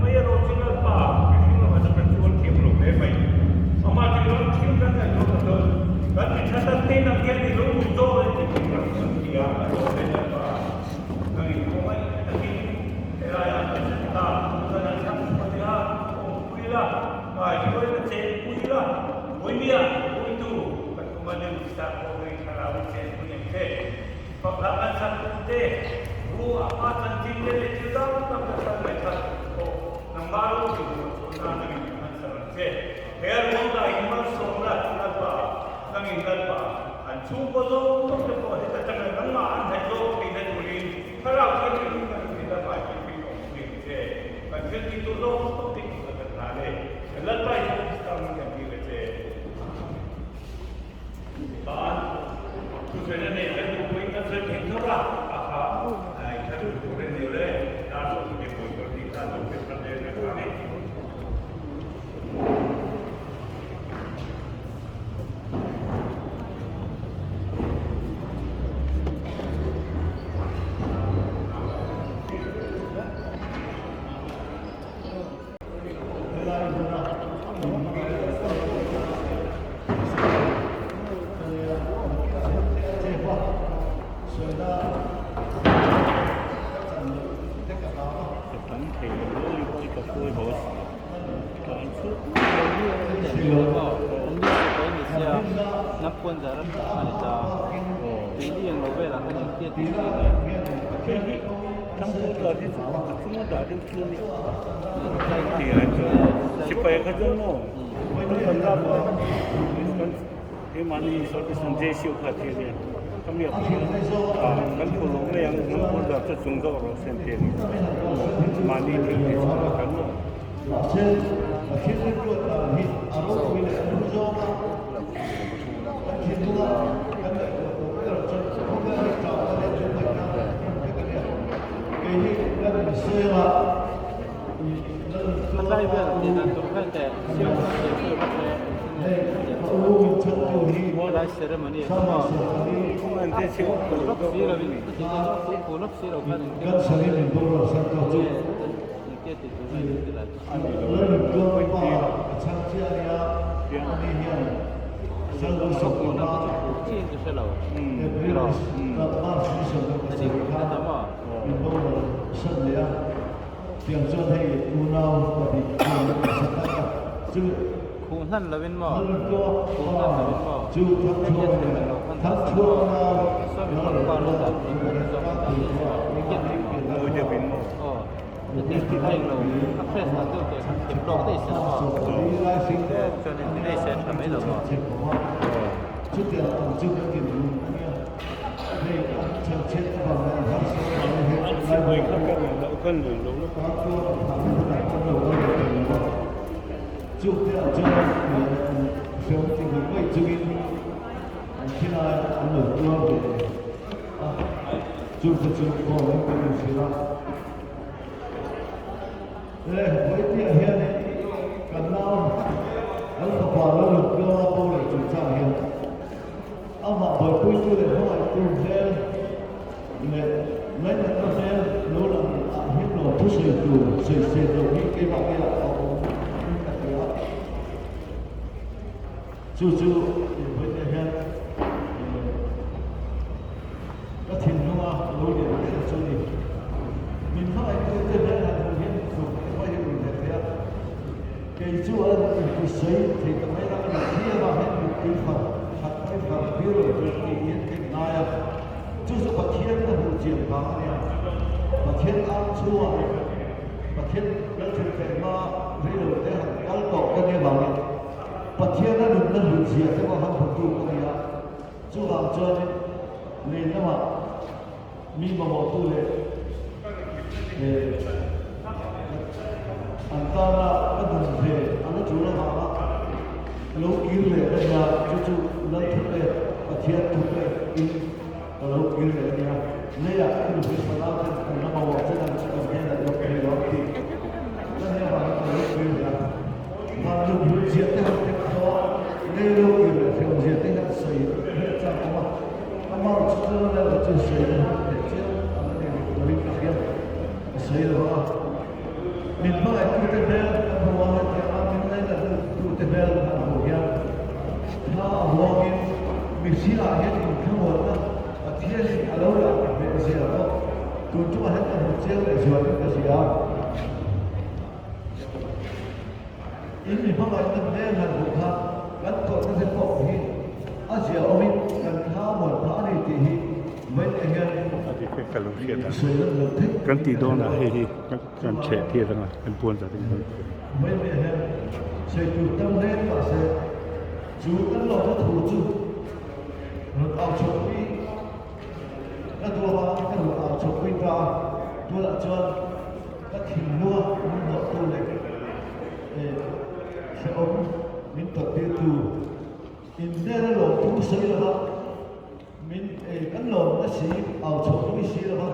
Mai erawh chu Lalpa mihring lamah chuan kan chuan thiam lo hle mai. Amah chu ram thil kan ngaihtuah ta dawn. Kan mi tha tak te nang hian i lo duh zawk e tih hi kan kan ti a, a lawm e Lalpa. Nang in khawngaih takin helaiah kan hmu ta, kan han thlang chhuah leh a, awmpui la, ngaihtuah in a chenpui la, Vawinia puitu kan tum a New Star pawh hei thlarau in chenpui ang che. Pakhat an chhan tum te, ru a hma chanchin te leh thil dang dang ka chhan mai kha pawh nangmah ro tih duh chuan nan nangin ka hman sak ang che. He a ruang dah in malsawmna Lalpa, nangin Lalpa, an chhungkaw zawng zawng te pawh heta tanga nangmah an hnaih zawk theihna turin Thlarau Thianghlim kan in Lalpa hi thil awm pui ang che. Kan thil tih tur zawng zawng te i kan hlan e. Lalpa i Krista min kan dil a che. Tan thusawi nei kan duh pawhin kan sawi thei tho a, a kha i tha duh tur a ni le, dar chu thu pawih tur tih kha lo hre thar leh reng a ni. Keini ang lo velah khan engtia tih chi nge? Hei hi thangpui dah hi chu a chunga dah deuh chu a ni. Tih ai chuan sipai kha chuan maw kan kan lak a kan keimahni service an JCO kha a thi a nia khami ah khan kan phur awm mai ang hnam phur dah chu chung zawk rawh se an ti a ni. Mahni thil tih chu kan maw. A tlai vel a tih dan tur vel te siam siam tur kha te helai ceremony a awm a a phu lawk si lovin a tih dan chu a phu lawk si lo khan engtin nge engtia tih tur nge an ti lai. Tuna kha chu phu chiin ka hre lo erawh a dik a tam a. Khuh hlan lovin maw? Khuh hlan lovin maw? Hei hian thei lo khan dah san maw? Saw mi pangpar lo dah thing kha zawk a dah daih maw? Engtin thei maw? Aw. A fresh dan deuh te khan thim lawk daih se maw? Chuan in ti daih se tha mai lo maw? Amah buaipuitu leh hmangaihtu hmel leh ngainatna hmel lo lang ah hian lo thusawi tur sawisel loh hi keimah ngeiah a awm in ka ti a. Chu chu invawihneh hian ka thinlunga lo lian ber chu a ni. Min hmangaihtute hmel han hmuh hian tluk pawh hi min heh thei a. Kei chu an inpusawi thei ta mai rang a ni. Khi avang hian mittui far khat mai far tir lo tur tih hian ka inngai a. Chu chu Pathian ka hmuh chian vang a nia. Pathian ang chhungah Pathian Lalthuthleng hma reilo te han kal tawh ka nia vangin Pathiana nunna hlutzia te pawh han hmutu ka ni a. Chuvang chuanin lei lamah mi mamawhtu leh an tana ka dun ve a la tul avanga lo kir leh ka nia, chu chu Lal thupe, Pathian thupe in ka lo kir leh a nia. Leiah ka nupui fanau ten an la mamawh che dan chu kan hnenah i awm thei lo ang tih ka nia vangin ka lo kir leh a. Van lunghlun ziah te han tek tawh a, lei lo kir leh hreawm ziah te hian sawi hriat chak awm a. Amah chu chuan a leh chu sawi na hun leh chiam a la nei rih turin ka hria, ka sawi lo a. Min hmangaih tute hmel kan hmu a, hetiang a min lainat tute hmel kan hmuh hian thla a huangin mihringah hian inthlamuanna Pathianin a lo lah hmeh zia pawh tun tumah hian ka hmu chiang leh zualin ka hria. In mi hmangaihna hmel han hmuh kha kan tawrhna te pawh hi a zia awmin kan thla muan phah a ni tih hi vawiin hian A dik e ka lo hriat a. sawi lan lo theih Kan niin tih ka dawnah hre lo. hei hi kan chheh tir anga kan puan zat in kan Vawiin hian sawi tur tam hle mahse chu kan lawmna thu chu rawn au chhuahpui ka duh avangin ka rawn au chhuahpui ta a, tunah chuan Ka thinlunga min hnawhtu leh hrehawm min tawrhtirtu inhmel a lawmthu sawi lova min kan lawmna si au chhuah pui si lova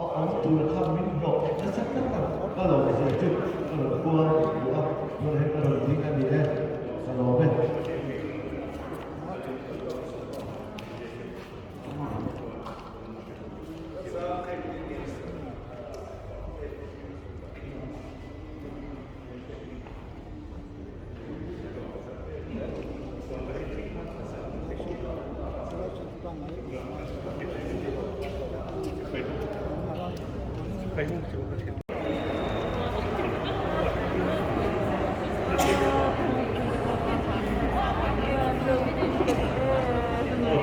a awm tur kha min hnawh nasa tak a, ka lawm zia chu ka rawn kual duh a, tunah hian ka rawn ding a ni e, ka lawm e.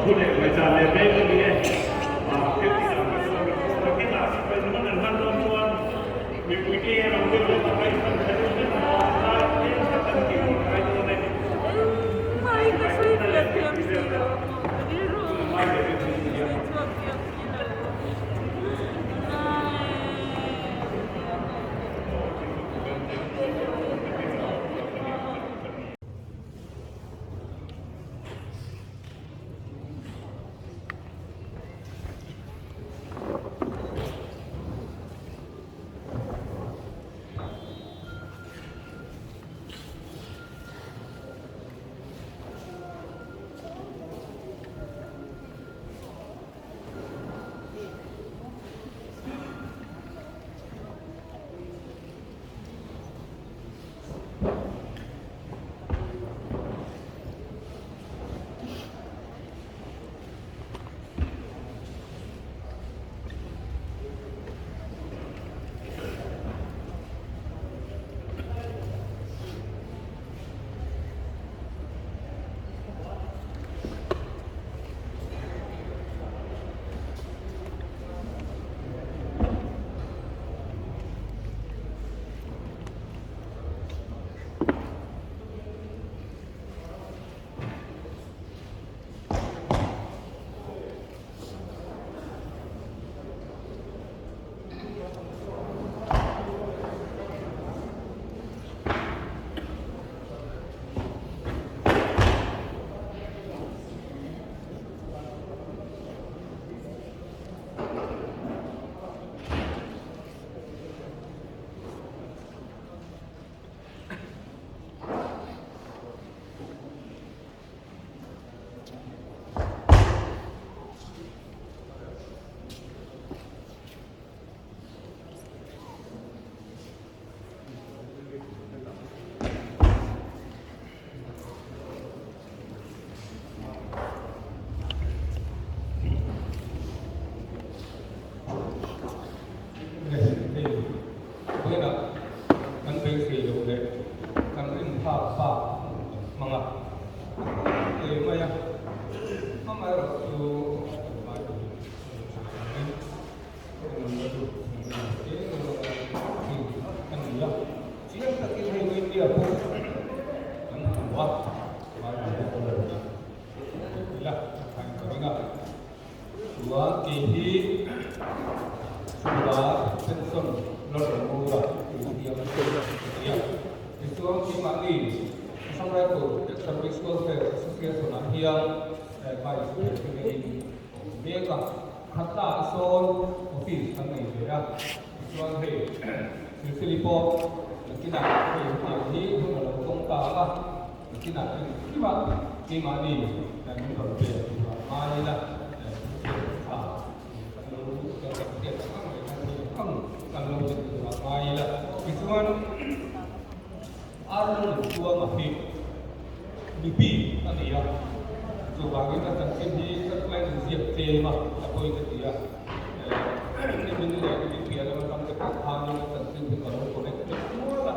Thu leh ngaihdan leh mek a ni e. hle mai a, amaherawhchu Bible in a ni a, chiang takin hei India pawh kan hmu a, ila a in ka ring a, chuan kei hi chhungah pension la rawn bur a tih hian a ni a, tichuan keimahni Assam Rifle Service Welfare Association ah hian Vice President in mek a, khatna ah sawn office kan nei ve a, tichuan hei Silsili pawh nakinah hei hetiang hi hun a lo tawng ta a, nakinah engkimah keimahni min rawn pe tur ah ngai ila thuthleng tha kan lo kan kan hriat ang ang leh kan theih ang ang kan lo ti tur ah ngai ila, tichuan Arlung chuang a hi mipi a ni a, chuvangin a chanchin hi ka tlai in ziak tlem a, a pawi ka ti a, nimin leh nimin piah lam atang te pawh khanin a chanchin hi ka lo connect mek nual a,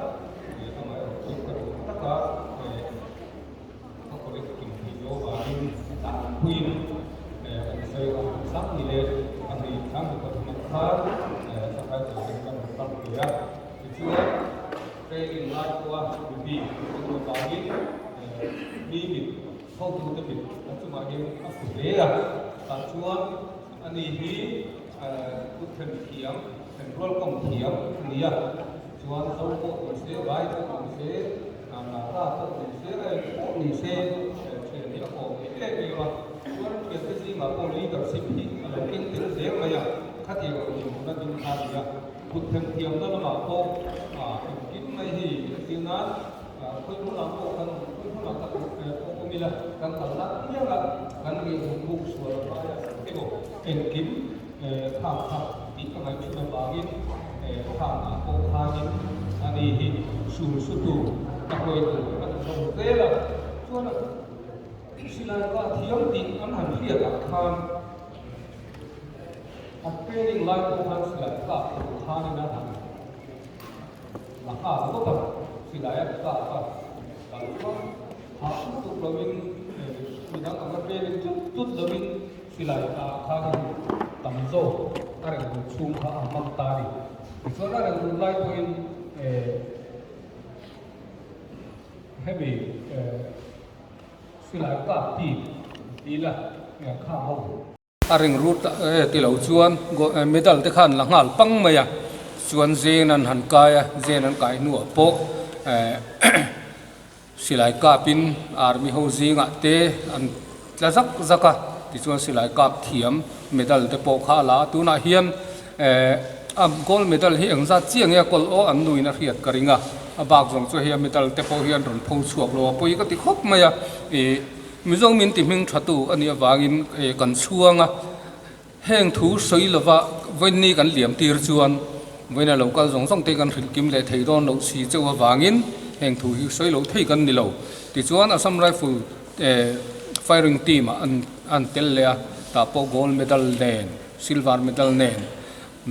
amaherawh chu ka duh taka ka connect kim theih loh avangin tlangpuiin kan sawi a, sang ni leh pahnih sang ni pathum ang khan Sakai chanchin ka rawn tlang ve a, tichuan. Training lai pawha mipi an awm avangin mi mit hotute mit an chungah hian a fu hle a, tah chuan ani hi kut then thiam, then rual kawm thiam a ni a, chuan zo pawh ni se, vai pawh ni se, Naga pawh ni se, eng pawh ni se thian hi a kawm em em a, chuan thiante zingah pawh leadership hi a lo keng tel zel mai a, khatiang ang dinhmun a ding kha a ni a. Kut themthiamna lamah pawh engkim mai hi entir nan khawi hmunah pawh kan awm, khawi hmunah tak pawh awm ila kan kalna apianga kan riahhmun buk sual a hmaia emaw engkim khak kha tih ka ngaih thin avangin khakah pawh khanin ani hi sul sutu a hruaitu a ni hlawm zel a. Chuan silai kah thiam tih an han hriatah khan A training lai pawh khan silai kap tur khanin a han la nghal ngawt a, silai a kap a, tah chuan hah lutuk lovin midang anga training tut tut lovin silai kah khan tam zawk a reng run chhung kha a hmang ta a ni. Tichuan a reng run lai pawhin hemi silai kap tih ila khang ho. A ring rut e ti lo chuan medal te khan la nghal pang mai a, chuan zen an han kai a, zen an kai hnuah pawh silai kap in army ho zingah te an tla zak zak a, tichuan silai kap thiam medal te pawh kha a la a, tunah hian a gold medal hi engzat chiah nge a kawlh aw an nuin a hriat ka ring a, a bak zawng chu hei a medal te pawh hi an rawn pho chhuak lo a, pawi ka ti khawp mai a ih. Mizo min ti hming thatu a nih avangin kan chhuang a, heng thu sawi lova vawiinni kan liam tir chuan vawiina lo kal zawng zawng te kan hrilh kim leh thei dawn loh si cheu avangin heng thu hi sawi loh thei kan ni lo. Tichuan Assam Rifle firing team ah an tel leh a, tah pawh gold medal nen silver medal nen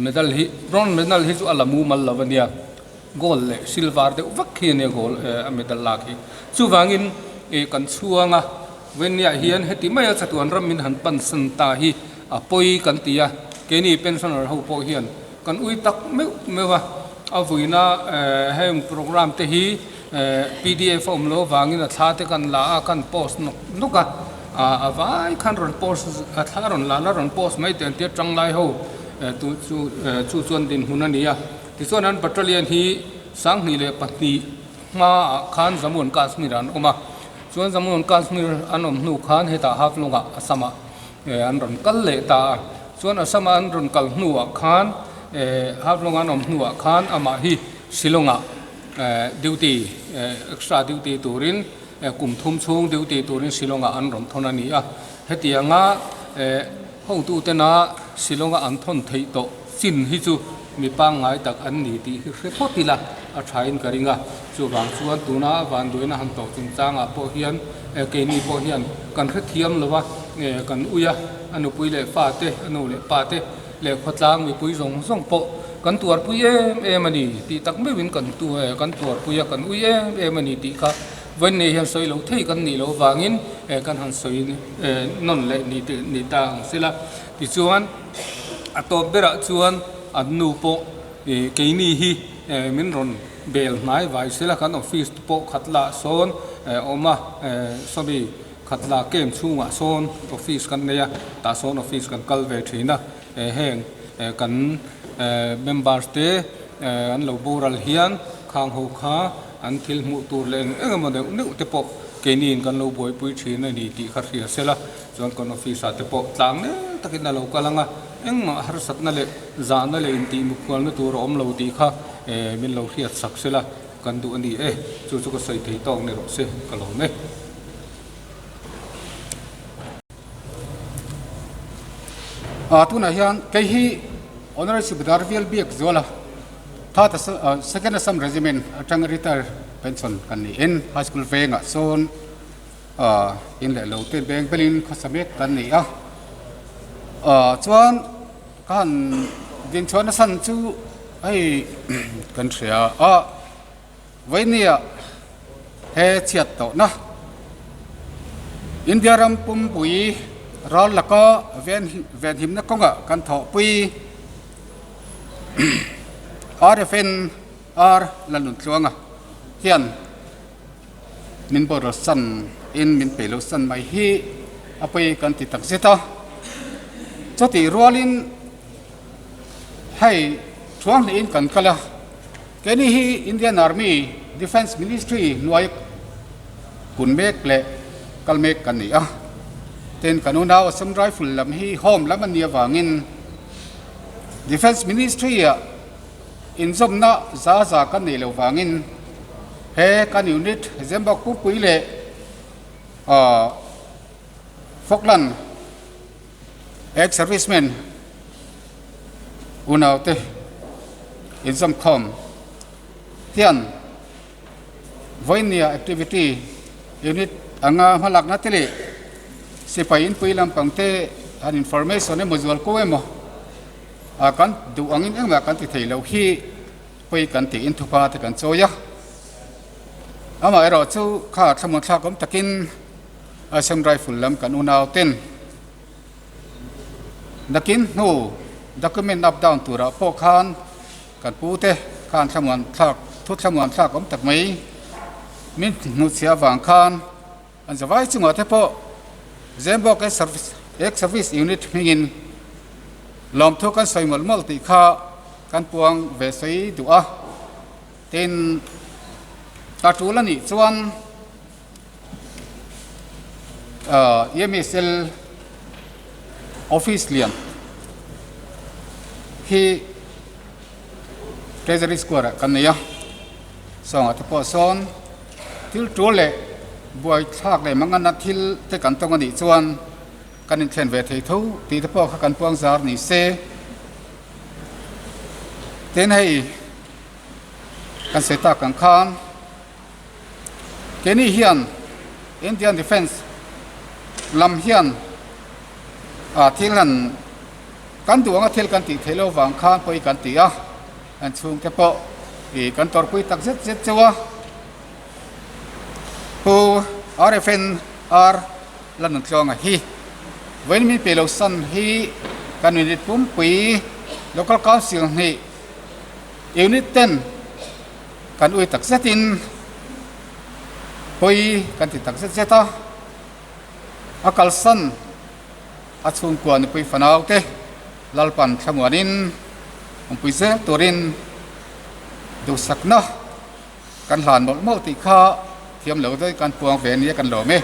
medal hi bronze medal hi chu a la mumal lo a nia. Gold leh silver deuh vek khi a nia gold a medal lak hi. Chuvangin ih kan chhuang a, Venia hian heti maia chatuan ram min han pan san ta hi a pawi kan ti a, keini pensioner ho pawh hian kan ui tak meuh meuh a, a vuina heng programme te hi pdf a awm lo avangin a thla te kan la a, kan post nawk nawk a, a vai khan rawn post a thla rawn la la rawn post mai teh an tia tanglai ho tu chu chu chuan dinhmun a ni a. Tichuan an battalion hi 2002 hmaah khan Jammu and Kashmir an awm a, chuan Jammu and Kashmir an awm hnu khan hetah Haflong-ah Assam-ah an rawn kal leh ta a, chuan Assam-a an rawn kal hnuah khan Haflong-a an awm hnuah khan amah hi Shillong-ah duty extra duty turin kum thum chhung duty turin Shillong-ah an rawn thawn a ni a, hetianga Hotutena Shillong-a an thawn theih tawh chin hi chu mi pangngai tak an ni tih hi hre phawt ila a thain ka ring a. Chuvang chuan tuna vanduaina han tawh chungchangah pawh hian keini pawh hian kan hrethiam lo a, kan ui a, a nupui leh fate, a nu leh pate leh khawtlang mipui zawng zawng pawh kan tuarpui em em a ni tih tak meuhin kan tuarpui a, kan ui em em a ni tih kha. Vawiin hian sawi loh thei kan nih loh avangin kan han sawi nawn leh ni tih ni ta ang sela. Tichuan a tawp berah chuan an nu pawh ih keini hi min rawn bel hnai vai sela kan office te pawh khat lah sawn awm a sawmi khat lah camp chhungah sawn office kan nei a tah sawn office kan kal ve thin a heng kan members te an lo boral hian khang ho kha an thil hmuh tur leh eng eng emaw neuh neuh te pawh keiniin kan lo buaipui thin a ni tih kha hria sela chuan kan office ah te pawh tlang nel takin a lo kal ang a engmah harsatna leh zahna leh intih mukhualna tur a awm lo tih kha min lo hriat sak sela kan duh a ni e chu chu ka sawi thei tawk ni rawh se ka lawm e. Ah tunah hian kei hi Honorary Subedar Vial Biak Zuala Third Second Assam Regiment atanga retire pension kan niin High School vengah sawn ah in leh lo te beng belin khawsa mek kan ni a ah chuan ka han dinchhuah nasan chu hei kan hria a. Vainia he chhiat tawhna India ram pumpui ral laka venhimna kawngah kan thawhpui RFN R Lalnuntluanga hian min boral san in min peih lo san mai hi a pawi kan ti tak zet a. Chutih rualin hei thuanghnihin kan kal a. Keini hi Indian Army Defence Ministry hnuai kun mek leh kal mek kan ni a. Tin, kan unau Assam Rifle lam hi home lam an nih avangin Defence Ministry-ah inzawmna za za kan neih loh vangin he kan unit Zembawk Pupui leh Falkland Ex-servicemen unaute inzawmkhawm hian vawinia activity unit anga hmalakna te leh sipai inpui lampang te han information emaw zual ko emaw ah kan duh angin engmah kan ti thei loh hi pawi kan tiin thupa te kan chawi a. Amaherawhchu kha thlamuan thlak awm takin Assam Rifle lam kan unau ten nakin hnu document up down turah pawh khan kan pu te khan thlamuan thlak thu thlamuan thlak awm tak mai min hnuchhiah avang khan an zavai chungah te pawh Zembawk Ex Service Unit hmingin lawmthu kan sawi mawlh mawlh tih kha kan puang ve sawi duh a tin a tul a nih chuan. EMSL office lian hi Treasury Square ah kan nei a sawngah te pawh sawn thil tul leh buai thlak leh manganna thil te kan tawng a nih chuan kan inthlen ve thei tho tih te pawh kha kan puang zar ni se tin hei kan sawi tak ang khan. Keini hian Indian Defence lam hian ah thil han kan duh anga thil kan tih theih loh vang khan pawi kan ti a, an chhungte pawh ih kan tawrhpui tak zet zet chauh a. Pu RFNR Lannuntluanga hi vawiin min pe lo san hi kan unit pumpui Local Council hnih Unit ten Kan ui tak zetin pawi kan ti tak zet zet a, a kalsan a chhungkua nupui fanau te Lalpan thlamuanin awmpui zel turin duhsakna kan hlan mawlh mawlh tih kha thiam lo daih kan puang ve nia kan lawm e.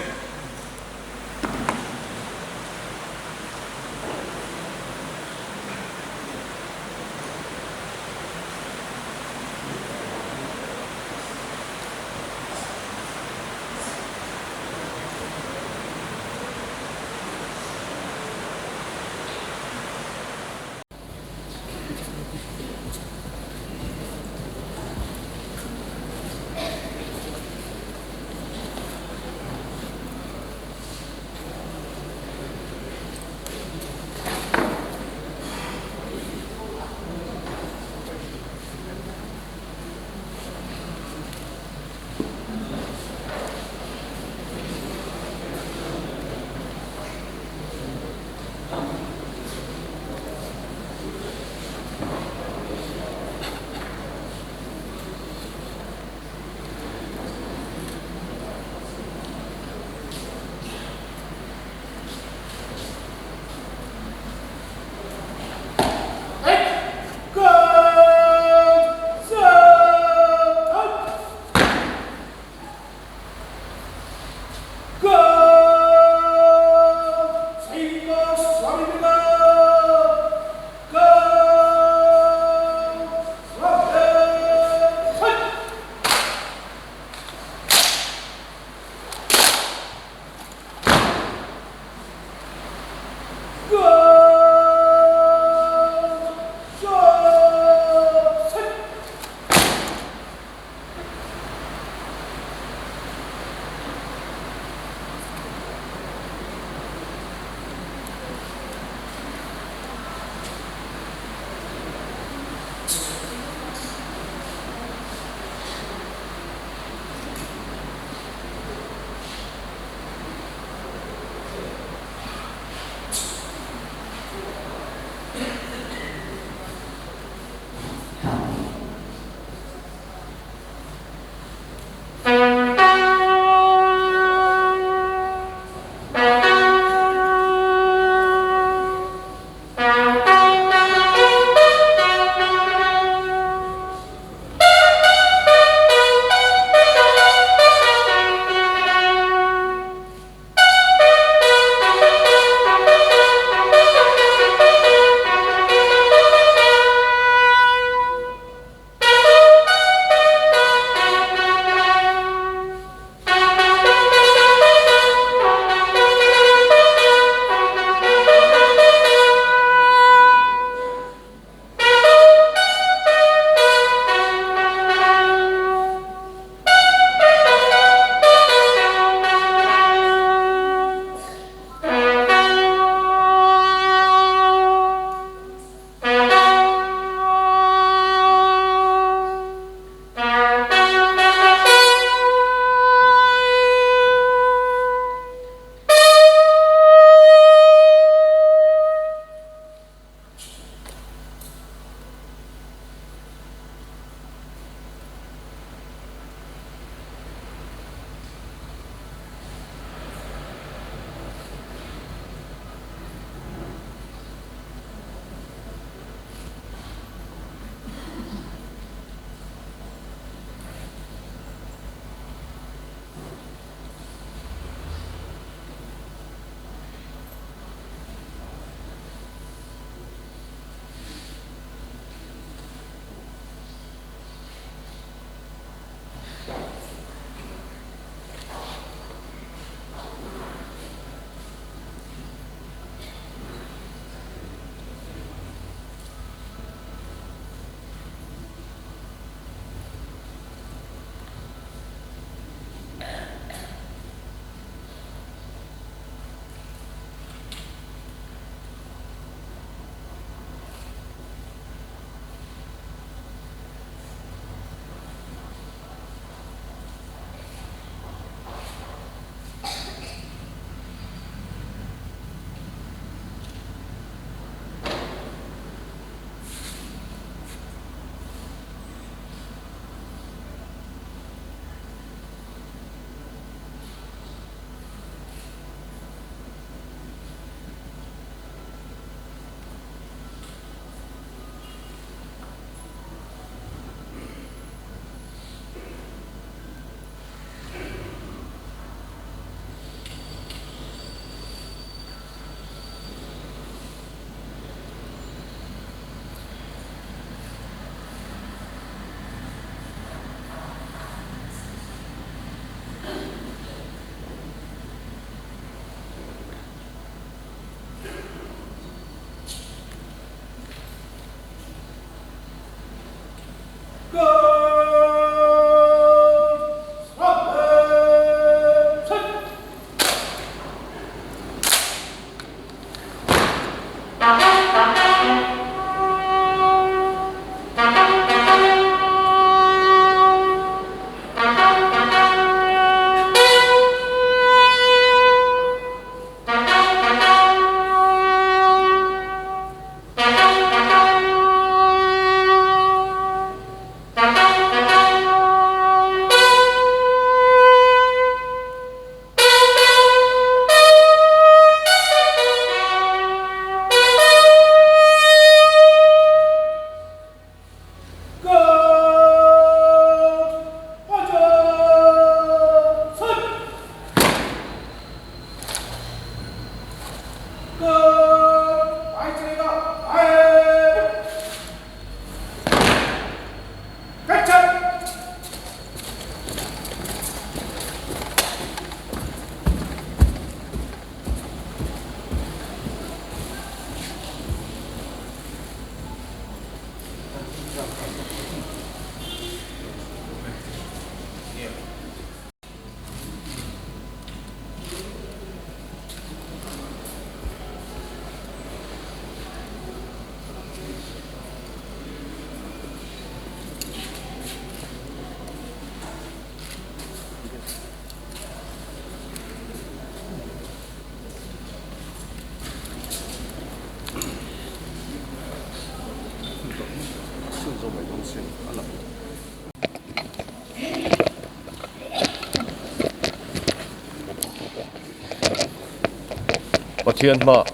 Pathian hma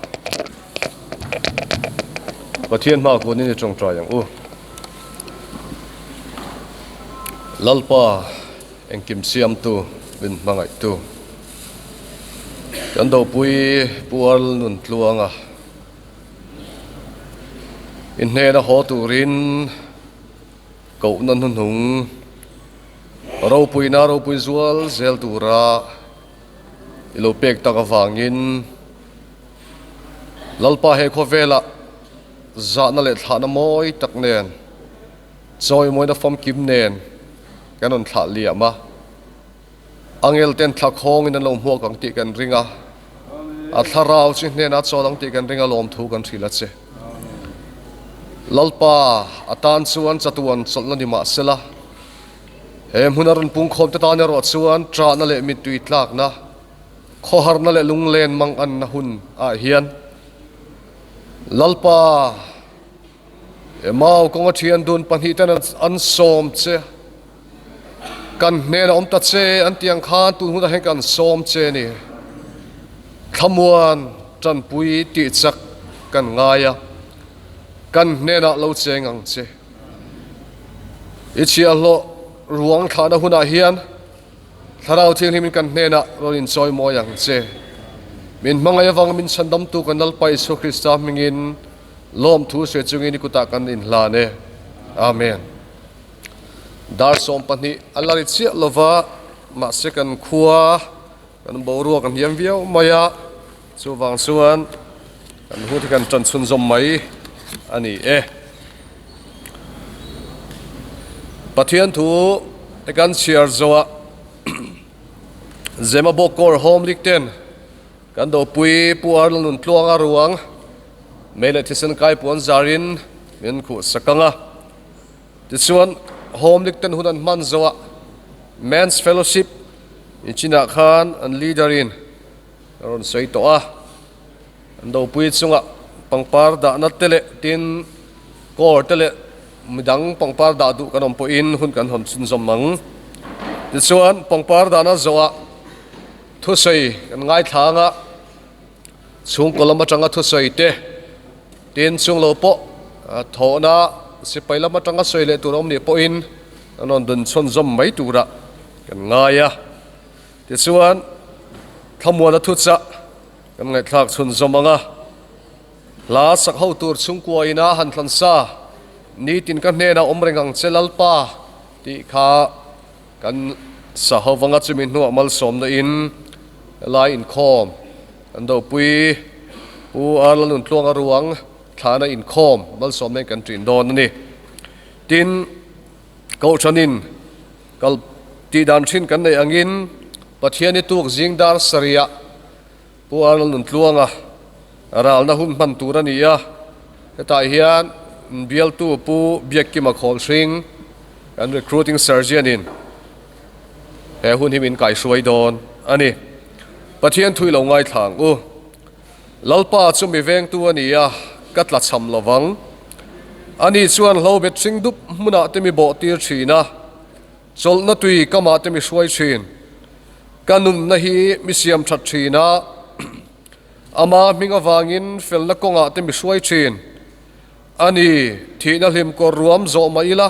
Pathian hma kunin i tawngtai ang u. Lalpa engkim siamtu min hmangaihtu kan dopui pual nun tluanga i hnena haw turin kohna hnuhnung ropuina ropui zual zel tura i lo pek tak avangin Lalpa he khawvelah zahna leh thlahna mawi tak nen chawimawina famkim nen kan rawn thlah liam a, angel ten thla khawngin an lo hmuak ang tih kan ring a, a thlarau chi hnenah chawl ang tih kan ring a lawmthu kan hrilh a che. Lalpa a tan chuan chatuan chawlhna ni mahsela, He hmuna rawn pungkhawm te tan erawh chuan ṭahna leh mittui tlakna, khawharna leh lunglen manganna hun ah hian Lalpa Emau kawnga ṭhian dun pahnih ten an sawm che, kan hnenah awm ta che an tih ang khan tun hunah hian kan sawm che ni. Thlamuan ṭanpui tih chak kan ngai a, kan hnenah lo cheng ang che. I chhiahhlawh ruang thlahna hunah hian Thlarau Thianghlimin kan hnenah rawn inchawi mawi ang che. Min hmangaih avanga min chhandamtu kan Lalpa Isua Krista hmingin lawmthu hre chungin i kutah kan inhlan e. Amen. Dar 12 a la ri chiah lova, mahse kan khua kan boruak a hniam viau mai a, chuvang chuan kan hun hi kan tan chhunzawm mai a ni e. Pathian thu kan chhiar zawh Zemabawk Corps Home League ten kan dopui Pu Arnold Nuntluanga ruang mei leh thisen kai puan zarin min khuh sak ang a. Tichuan Home League ten hun an hman zawh Men's Fellowship inchinah khan an leader in a rawn sawi tawh a. An dopui chungah pangpar dahna te leh tin kawr te leh midang pangpar dah duh kan awm pawhin hun kan hawn chhunzawm ang. Tichuan pangpar dahna zawhah thusawi kan ngaithla ang a, chhungkaw lam atanga thusawi te tin chung lo pawh thawhna sipai lam atanga sawi leh tur a awm nih pawhin an rawn dun chhunzawm mai turah kan ngai a. Tichuan thlamuana thuchah Kan ngaihthlak chhunzawm ang a, hla sak ho tur chhungkua ina han thlan sa, nitin ka hnenah awm reng ang che Lalpa tih kha kan sa ho vang a, chumi hnuah malsawmna in helai inkhawm kan dopui Pu Arla Nuntluanga ruang thlahna inkhawm malsawmna in kan ṭin dawn a ni. Tin, Kohhranin kal tihdan ṭhin kan neih angin Pathiani tuk zing dar sarih ah Pu Arnold Nuntluanga ralna hun hman tur a ni a, hetah hian bialtu Pu Biakkima Khawlhring kan recruiting surgeon in he hun hi min kaihruai dawn a ni. Pathian thui lo ngaithla ang u. Lalpa chu mi vengtu a ni a, ka tla cham lo vang. Ani chuan hlobet hring dup hmunah te mi bawh tir thin a. Chawlhna tui ka mah te mi hruai thin. Ka nunna hi mi siam that thin a, ama hming avangin felna kawngah te mi hruai thin. A ni, thihna hlim kawr ruam zawh mah ila,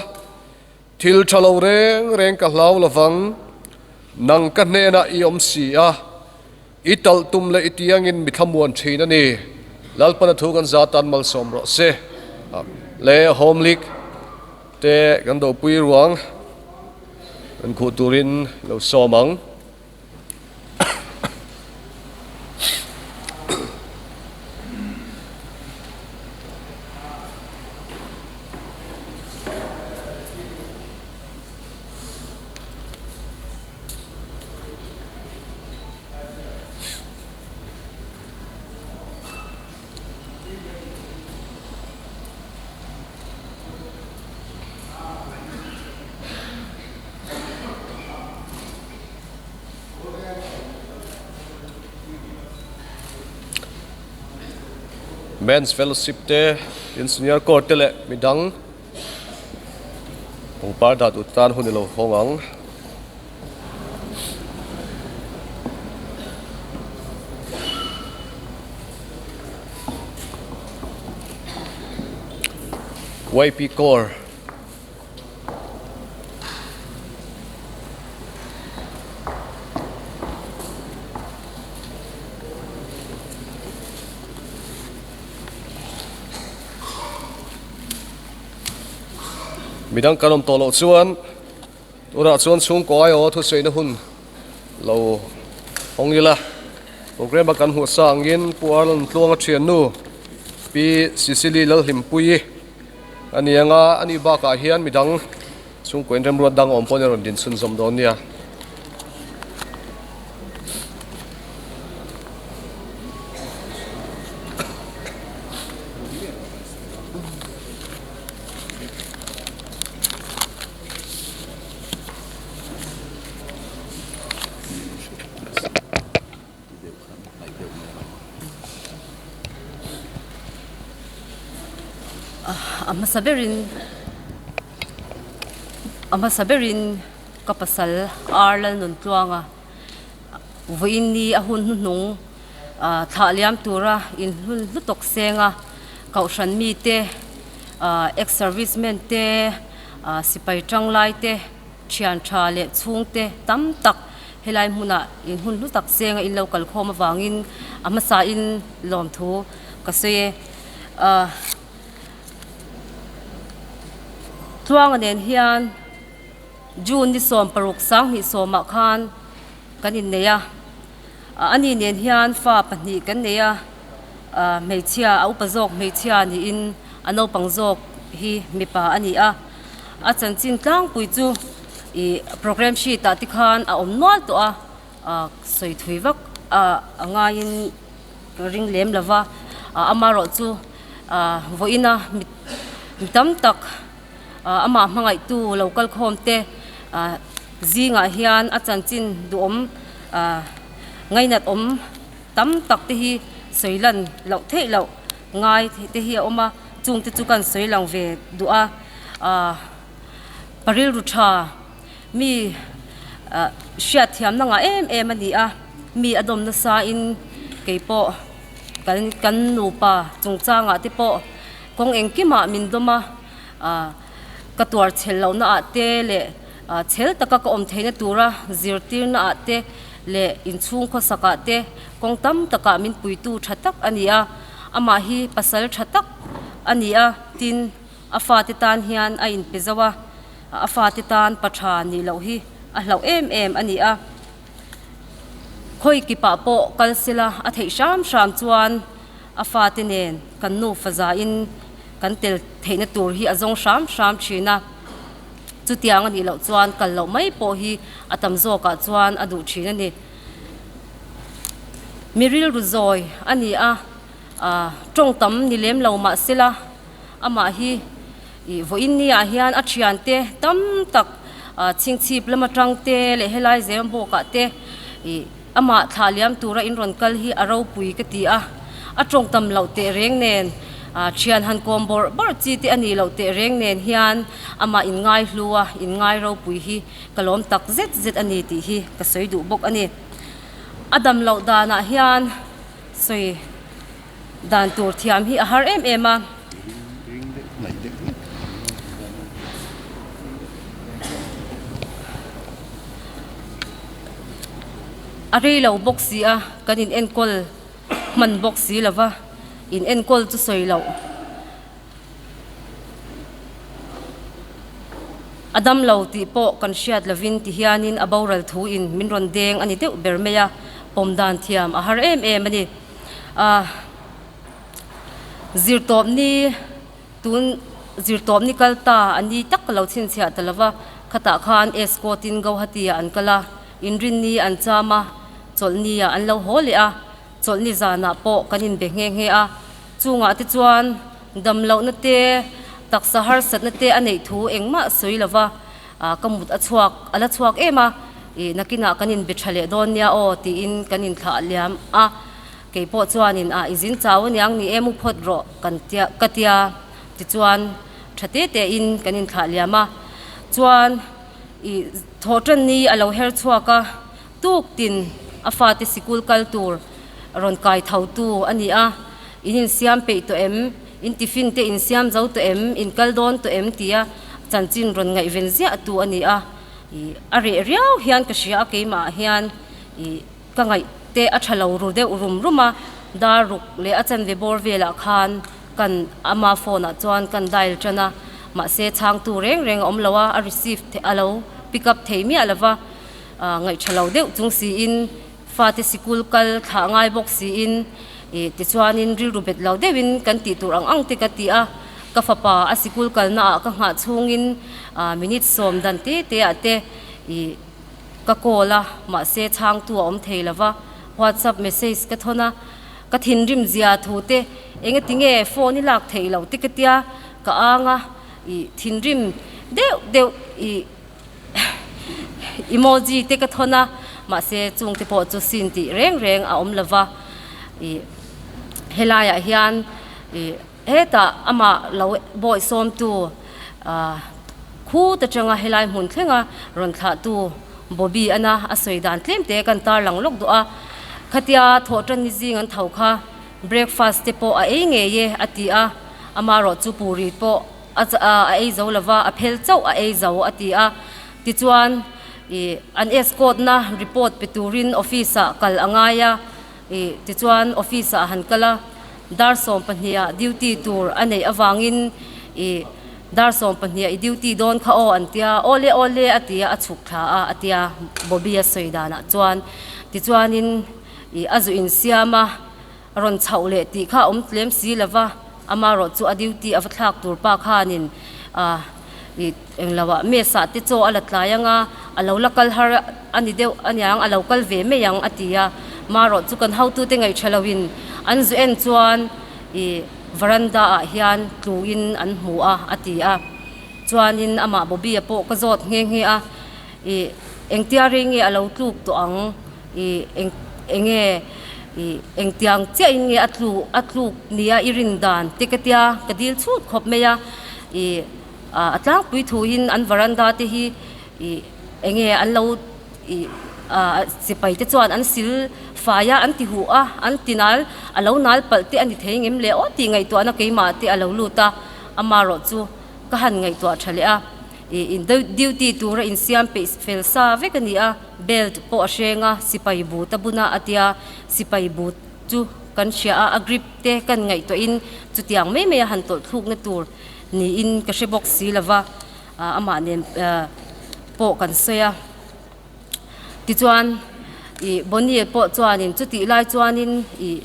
thil tha lo reng reng ka hlau lovang. Nang ka hnenah i awm si a, i talh tum leh i tiangin mi thlamuan thin a ni. Lalpana thu kan za tan malsawm rawh se. Le Home League. Te kan dopui ruang kan khuh turin lo sawm ang. Men's Fellowship te tin Senior Court te leh midang pangpar dah duh tan hun i lo hawng ang. YP Corps. Midang kan awm tawh loh chuan tunah chuan chhungkaw aiawh thusawiina hun lo hawng ila programme a kan hmuh sa angin Pu Arnold Tluanga thiannu Pi Sicily Lalhlimpuii a ni anga a nih bakah hian midang chhungkaw inremruat dang awm pawhin a rawn din chhunzawm dawn nia. A hmasa berin a hmasa berin ka pasal ar Lalnuntluanga vawiin ni a hun hnuhnung ah thlah liam tura inhlun hlu tawk seng a kohhran mite ah ex servicemen te ah sipai tanglai te thian tha leh chhungte tam tak helai hmunah inhun hlu tak senga in lo kal khawm avangin a hmasa in lawmthu ka sawi e ah tluanga nen hian June ni 16 sanghnih sawmah khan kan innei a ani nen hian fa pahnih kan nei a ah hmeichhia a upa zawk hmeichhia niin a naupang zawk hi mipa a ni a a chanchin tlangpui chu ih programme sheet ah te khan a awm nual tawh a ah sawi thui vak ah a ngaiin ka ring lem lo va ah amaherawh chu ah vawiin a mi mi tam tak ah amah hmangaihtu lo kal khawm te ah zingah hian a chanchin duhawm ah ngainat awm tam tak te hi sawi lan loh theih loh ngai te hi a awm a chung te chu kan sawi lang ve duh a ah pa rilru tha mi ah hriat thiamna ngah em em a ni a mi a dawm nasa in keipawh kan kan nupa chungchangah te pawh kawng engkimah min dawm a ah ka tuar chhel lohna ah te leh ah chhel taka ka awm theihna tura zirtirna ah te leh inchhung khawsak ah te kawng tam takah min puitu tha tak a ni a amah hi pasal tha tak a ni a tin a fate tan hian a inpe zo a a fate tan pa tha nih loh hi a hlauh em em a ni a khawi kipah pawh kal sela a theih hram hram chuan a fate nen kan nu fazain kan tel theihna tur hi a zawng hram hram thin a chutiang a nih loh chuan kal loh mai pawh hi a tam zawkah chuan a duh thin a ni. Mi rilru zawi a ni a, ah tawng tam ni lem lo mah sela amah hi ih vawiin ni ah hian a thiante tam tak ah chhingchhip lam atang te leh helai zem bawk ah te ih amah thlah liam tura in rawn kal hi a ropui ka ti a, a tawng tam loh teh reng nen ah thian han kawm bawrh bawrh chi te a nih loh teh reng nen hian amah in ngai hlu a in ngai ropui hi Ka lawm tak zet zet a ni tih hi ka sawi duh bawk a ni. A dam loh danah hian sawi dan tur thiam hi a har em em a. A rei lo bawk si a, kan in enkawl hman bawk si lo va, in enkawl chu sawi loh. A dam lo tih pawh kan hriat lovin ti hianin a boral thuin min rawn deng a ni deuh ber mai a, pawm dan thiam a har em em a ni. Ahh zirtawpni tun zirtawpni kal ta a ni tak ka lo chhinchhiah ta lova, khatah khan escort in Guwahati ah an kal a, inrinni an cham a, chawlhni ah an lo haw leh a, chawlhni zanah pawh kan inbe nghe nghe a. Chungah te chuan damlohna te, taksa harsatna te a neih thu engmah sawi lova ka mut a chhuak, a la chhuak em a, ih nakinah kan inbe tha leh dawn nia aw tiin kan inthlah liam a, kei pawh chuanin ah i zin chau aniang ni e mu phawt rawh kan tia ka tia tichuan tha te te in kan inthlah liam a, chuan ih thawhtan ni a lo her chhuak a, tuk tin a fate sikul kal tur rawn kai tho tu a ni a, in insiam peih tawh em? In tiffin te in siam zo tawh em, in kal dawn tawh em tia chanchin rawn ngaihven ziah tu a ni a. Ih a reh riau hian ka hria a keimah ah hian ih ka ngaih te a tha lo ru deuh rum rum a, dar ruk leh a chanve bawr velah khan kan ama phone ah chuan kan dial tan a, mahse chhangtu reng reng a awm lo a, a receive a lo pick up thei miah lo va, ah ngaih tha lo deuh chung siin fate sikul kal thlah ngai bawk siin ih tichuanin rilru bet lo deuhin kan tih tur ang ang te ka ti a, ka fapa a sikul kalna ah ka nghah chhungin ah minute sawm dan te te ah te ih ka call a mahse chhangtu a awm thei lo va, whatsapp message ka thawn a, ka thinrim zia thu te engati nge phone i lak theih loh te ka tia ka ang a ih thinrim deuh deuh ih. Emoji te ka thawn a, mahse chung te pawh chu sin tih reng reng a awm lova, ih helaiah hian ih hetah amah lo bawi sawmtu ah khut atanga helai hmun thlenga rawn thlahtu Bobby ana a sawi dan tlem te kan tarlang lawk duh a, khatia thawhtan ni zing an tho kha breakfast te pawh a ei ngei e a ti a, amaherawhchu puri pawh. A a ei zo lova, a phel chauh a ei zo a ti a. Tichuan ih an escort na report pe turin office ah kal a ngai a, ih tichuan office ah a han kal a, dar 12 ah duty tur a neih avangin ih dar 12 ah i duty dawn kha aw an tia, awle awle a ti a, a chhuk thla a a tia Bobby a sawi danah chuan. Tichuanin ih a zu insiam a. Rawn chhoh leh tih kha a awm tlem si lo va, amarawh chu a duty a va thlak tur pa khanin ah ih englo ah mess ah te chaw a la tlai ang a, a lo la kal har a ni deuh aniang a lo kal ve mai ang a ti a, marawh chu kan hotute ngaihṭha loin an zu en chuan ih veranda ah hian tluin an hmu a a ti a, chuanin amah Bobby-a pawh ka zawt nghe nghe a, ih engtia rei nge a lo tluk tawh ang. Ih eng enge ih engtiang chiahin nge a tlu a tluk nia i rin dan te ka tia ka dil chhut khawp mai a ih a tlangpui thuin an varanda te hi ih enge an lo ih ah sipai te chuan an sil fai a an ti huh a an ti nal a lo nal palh te a ni thei ngem le aw tih ngaihtuahna keimah te a lo lut a amarawh chu ka han ngaihtuah tha leh a. Ih in duty tura insiam peih fel sa vek a ni a, belt pawh a hreng a, sipai but a bun a a tia, sipai but chu kan hria a, a grip te kan ngaihtuahin chutiang mai mai a han tawlh thlukna tur niin ka hre bawk si lova, amah nen pawh kan sawi a. Tichuan ih Bonnie pawh chuanin chutih lai chuanin ih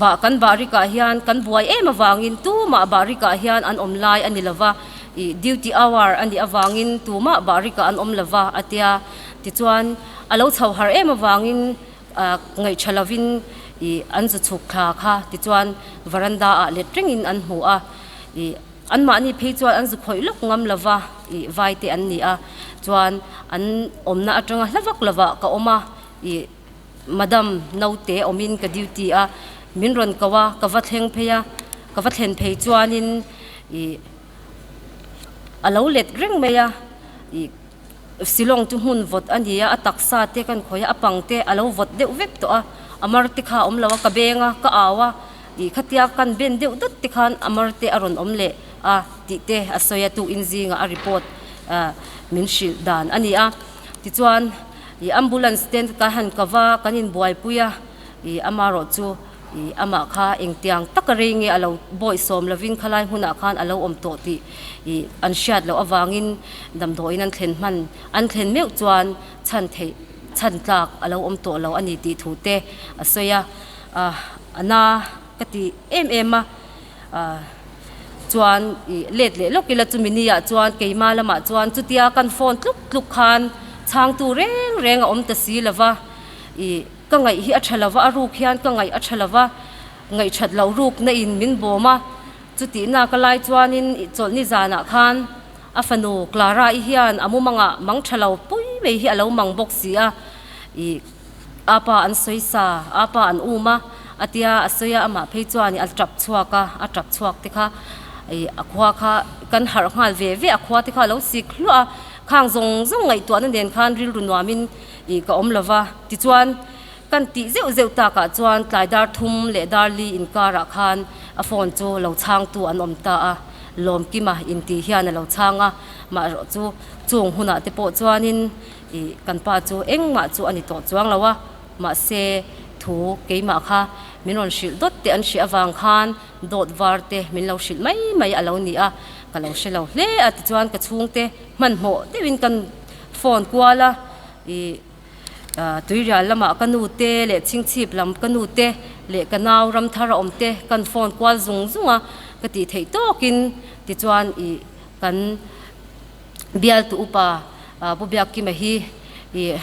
bah kan bahrikah hian kan buai em avangin tumah bahrikah hian an awm lai a ni lova ih duty hour a nih avangin tumah bahrikah an awm lova a tia. Tichuan a lo chho har em avangin ah ngaihṭha lovin ih an zu chhuk thla kha tichuan veranda ah let rengin an hmu a ih. Anmahni phei chuan an zu khawih lawk ngam lova ih vai te an ni a, chuan an awmna atanga hla vak lovah ka awm a, ih madam naute awmin ka duty a, min rawn ko a, ka va thleng phei a, ka va thlen phei chuanin ih a lo let reng mai a, ih Silawng chu hmun vawt a ni a, a taksa te kan khawih a, a pang te a lo vawt deuh vek tawh a, a mar te kha a awm lo a, ka beng a, ka au a, ih khatia kan ben deuh dawt te khan a mar te a rawn awm leh a tih te a sawi a, tukin zingah a report ah min hrilh dan a ni a. Tichuan ih ambulance te kan han kava a, kan inbuaipui a, ih amarawh chu Ih, amah kha engtiang taka rei nge a lo bawihsawm lovin khalai hmunah khan a lo awm tawh tih ih an hriat loh avangin damdawiin an thlen hman an thlen meuh chuan chhan theih chhan tlak a lo awm tawh lo a ni tih thu te a sawi a, ah a na ka ti em em a, ah chuan ih let leh lawk ila chumi ni ah chuan keima lamah chuan chutia kan phone tluk tluk khan chhangtu reng reng a awm ta si lova ih. Ka ngaih hi a tha lova, a ruk hian ka ngaih a tha lova, ngaihthat loh rukna in min bawm a, chutihna ka lai chuanin chawlhni zanah khan a fanu Clara i hian a mumangah mang tha lo pui mai hi a lo mang bawk si a, ih apa an sawi sa, apa an um a, a tia a sawi a, amah phei chuan a tap chhuak a, a tap chhuak te kha ih a khua kha kan harh nghal ve ve, a khua te kha a lo sik hluah a, khang zawng zawng ngaihtuahna nen khan rilru nuamin. Ih ka awm lova, tichuan Kan tih zeuh zeuh takah chuan tlai dar thum leh dar li inkarah khan a phone chu lo chhangtu an awm ta a, Lawmkima intih hian a lo chhang a, maherawh chu chung hunah te pawh chuanin ih kan pa chu engmah chu a ni tawh chuang lo a, mahse thu keimah kha min rawn hrilh dawt te an hriah avang khan dawt var te min lo hrilh mai mai a lo ni a, ka lo hre lo hle a tichuan ka chhungte hmanhmawh deuhin kan phone kual a ih. Tuirial lamah ka nu te leh chhingchhip lam ka nu te leh ka nau ram thar a awm te kan phone kual zung zung a, ka tih theih tawkin tichuan ih kan bialtu upa Pu Biakkima hi ih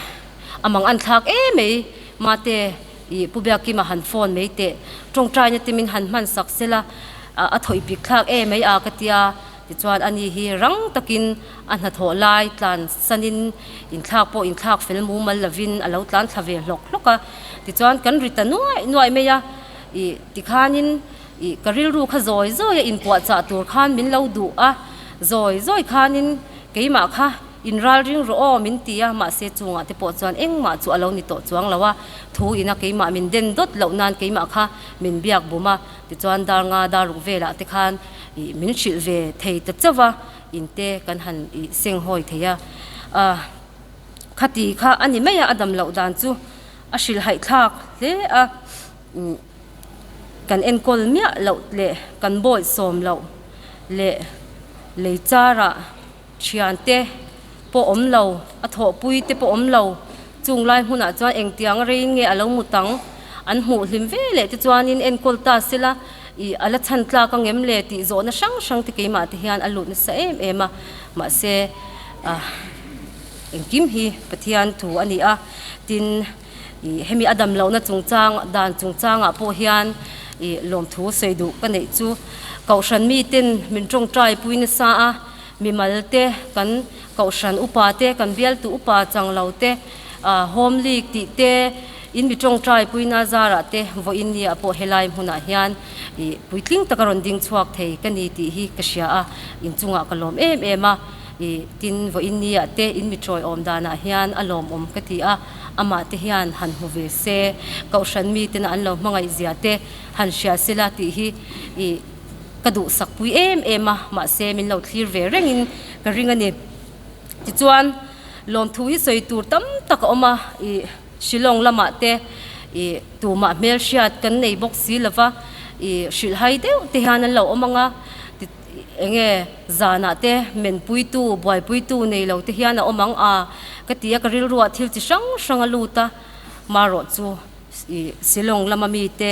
a mang an thlak em mai mate ih Pu Biakkima han phone mai teh tawngtaina te min han hman sak sela a thawih pik thlak em mai a ka tia. Tichuan ani hi rang takin a hnathawh lai tlan sanin inthlak pawh inthlak fel mumal lovin a lo tlan thla ve hlawk hlawk a. Tichuan kan ri ta nuaih nuaih mai a, ih tikhanin ih ka rilru kha zawi zawi a inpuahchah tur khan min lo duh a, zawi zawi khanin keimah kha inral ring rawh aw min ti a, mahse chungah te pawh chuan engmah chu a lo ni tawh chuang lo a, thu ina keimah min den dawt loh nan keimah kha min biak bum a, tichuan dar nga dar ruk velah te khan ih min hrilh ve thei ta chauh a, in te kan han ih seng hawi thei a, ah khati kha a ni mai a, a dam loh dan chu a hrilh haih thlak hle a, umm kan enkawl miah loh leh kan bawih sawm loh leh lei charah thian te pawh awm lo, a thawhpui te pawh awm lo, chung lai hmunah chuan engtiang reiin nge a lo mut ang, an hmuh hlim ve leh te chuanin enkawl ta sela ih a la chhan tlak ang em le tih zawhna hrang hrang te keimah te hian a lut nasa em em a, mahse ah engkim hi Pathian thu a ni a, tin ih hemi a dam lohna chungchang dan chungchangah pawh hian ih lawmthu sawi duh ka neih chu Kohhran miten min tawngtai pui nasa a. Mimal te, kan Kohhran upa te, kan bialtu upa chang lo te, Home League tih te, in mi tawngtai puina zarah te vawiin ni ah pawh helai hmunah hian ih puitling taka rawn ding chhuak thei ka ni tih hi ka hria a, inchungah ka lawm em em a, ih tin vawiin ni ah te in mi tawiawm danah hian a lawmawm ka ti a, amah te hian han hmu ve se, Kohhran mitena an lo hmangaih zia te han hria sela tih hi ih. Ka duhsak pui em em a, mahse min lo thlir ve rengin ka ring a ni. Tichuan, lawmthu hi sawi tur tam tak a awm a, ih Shillong lamah te ih tumah hmelhriat kan nei bawk si lova, ih hrilhhai deuh te hian an lo awm ang a, eng nge zanah te menpuitu, buaipuitu nei lo te hian a awm ang a, ka ti a, ka rilruah thil chi hrang hrang a lut a, marawh chu. Ih Shillong lama mite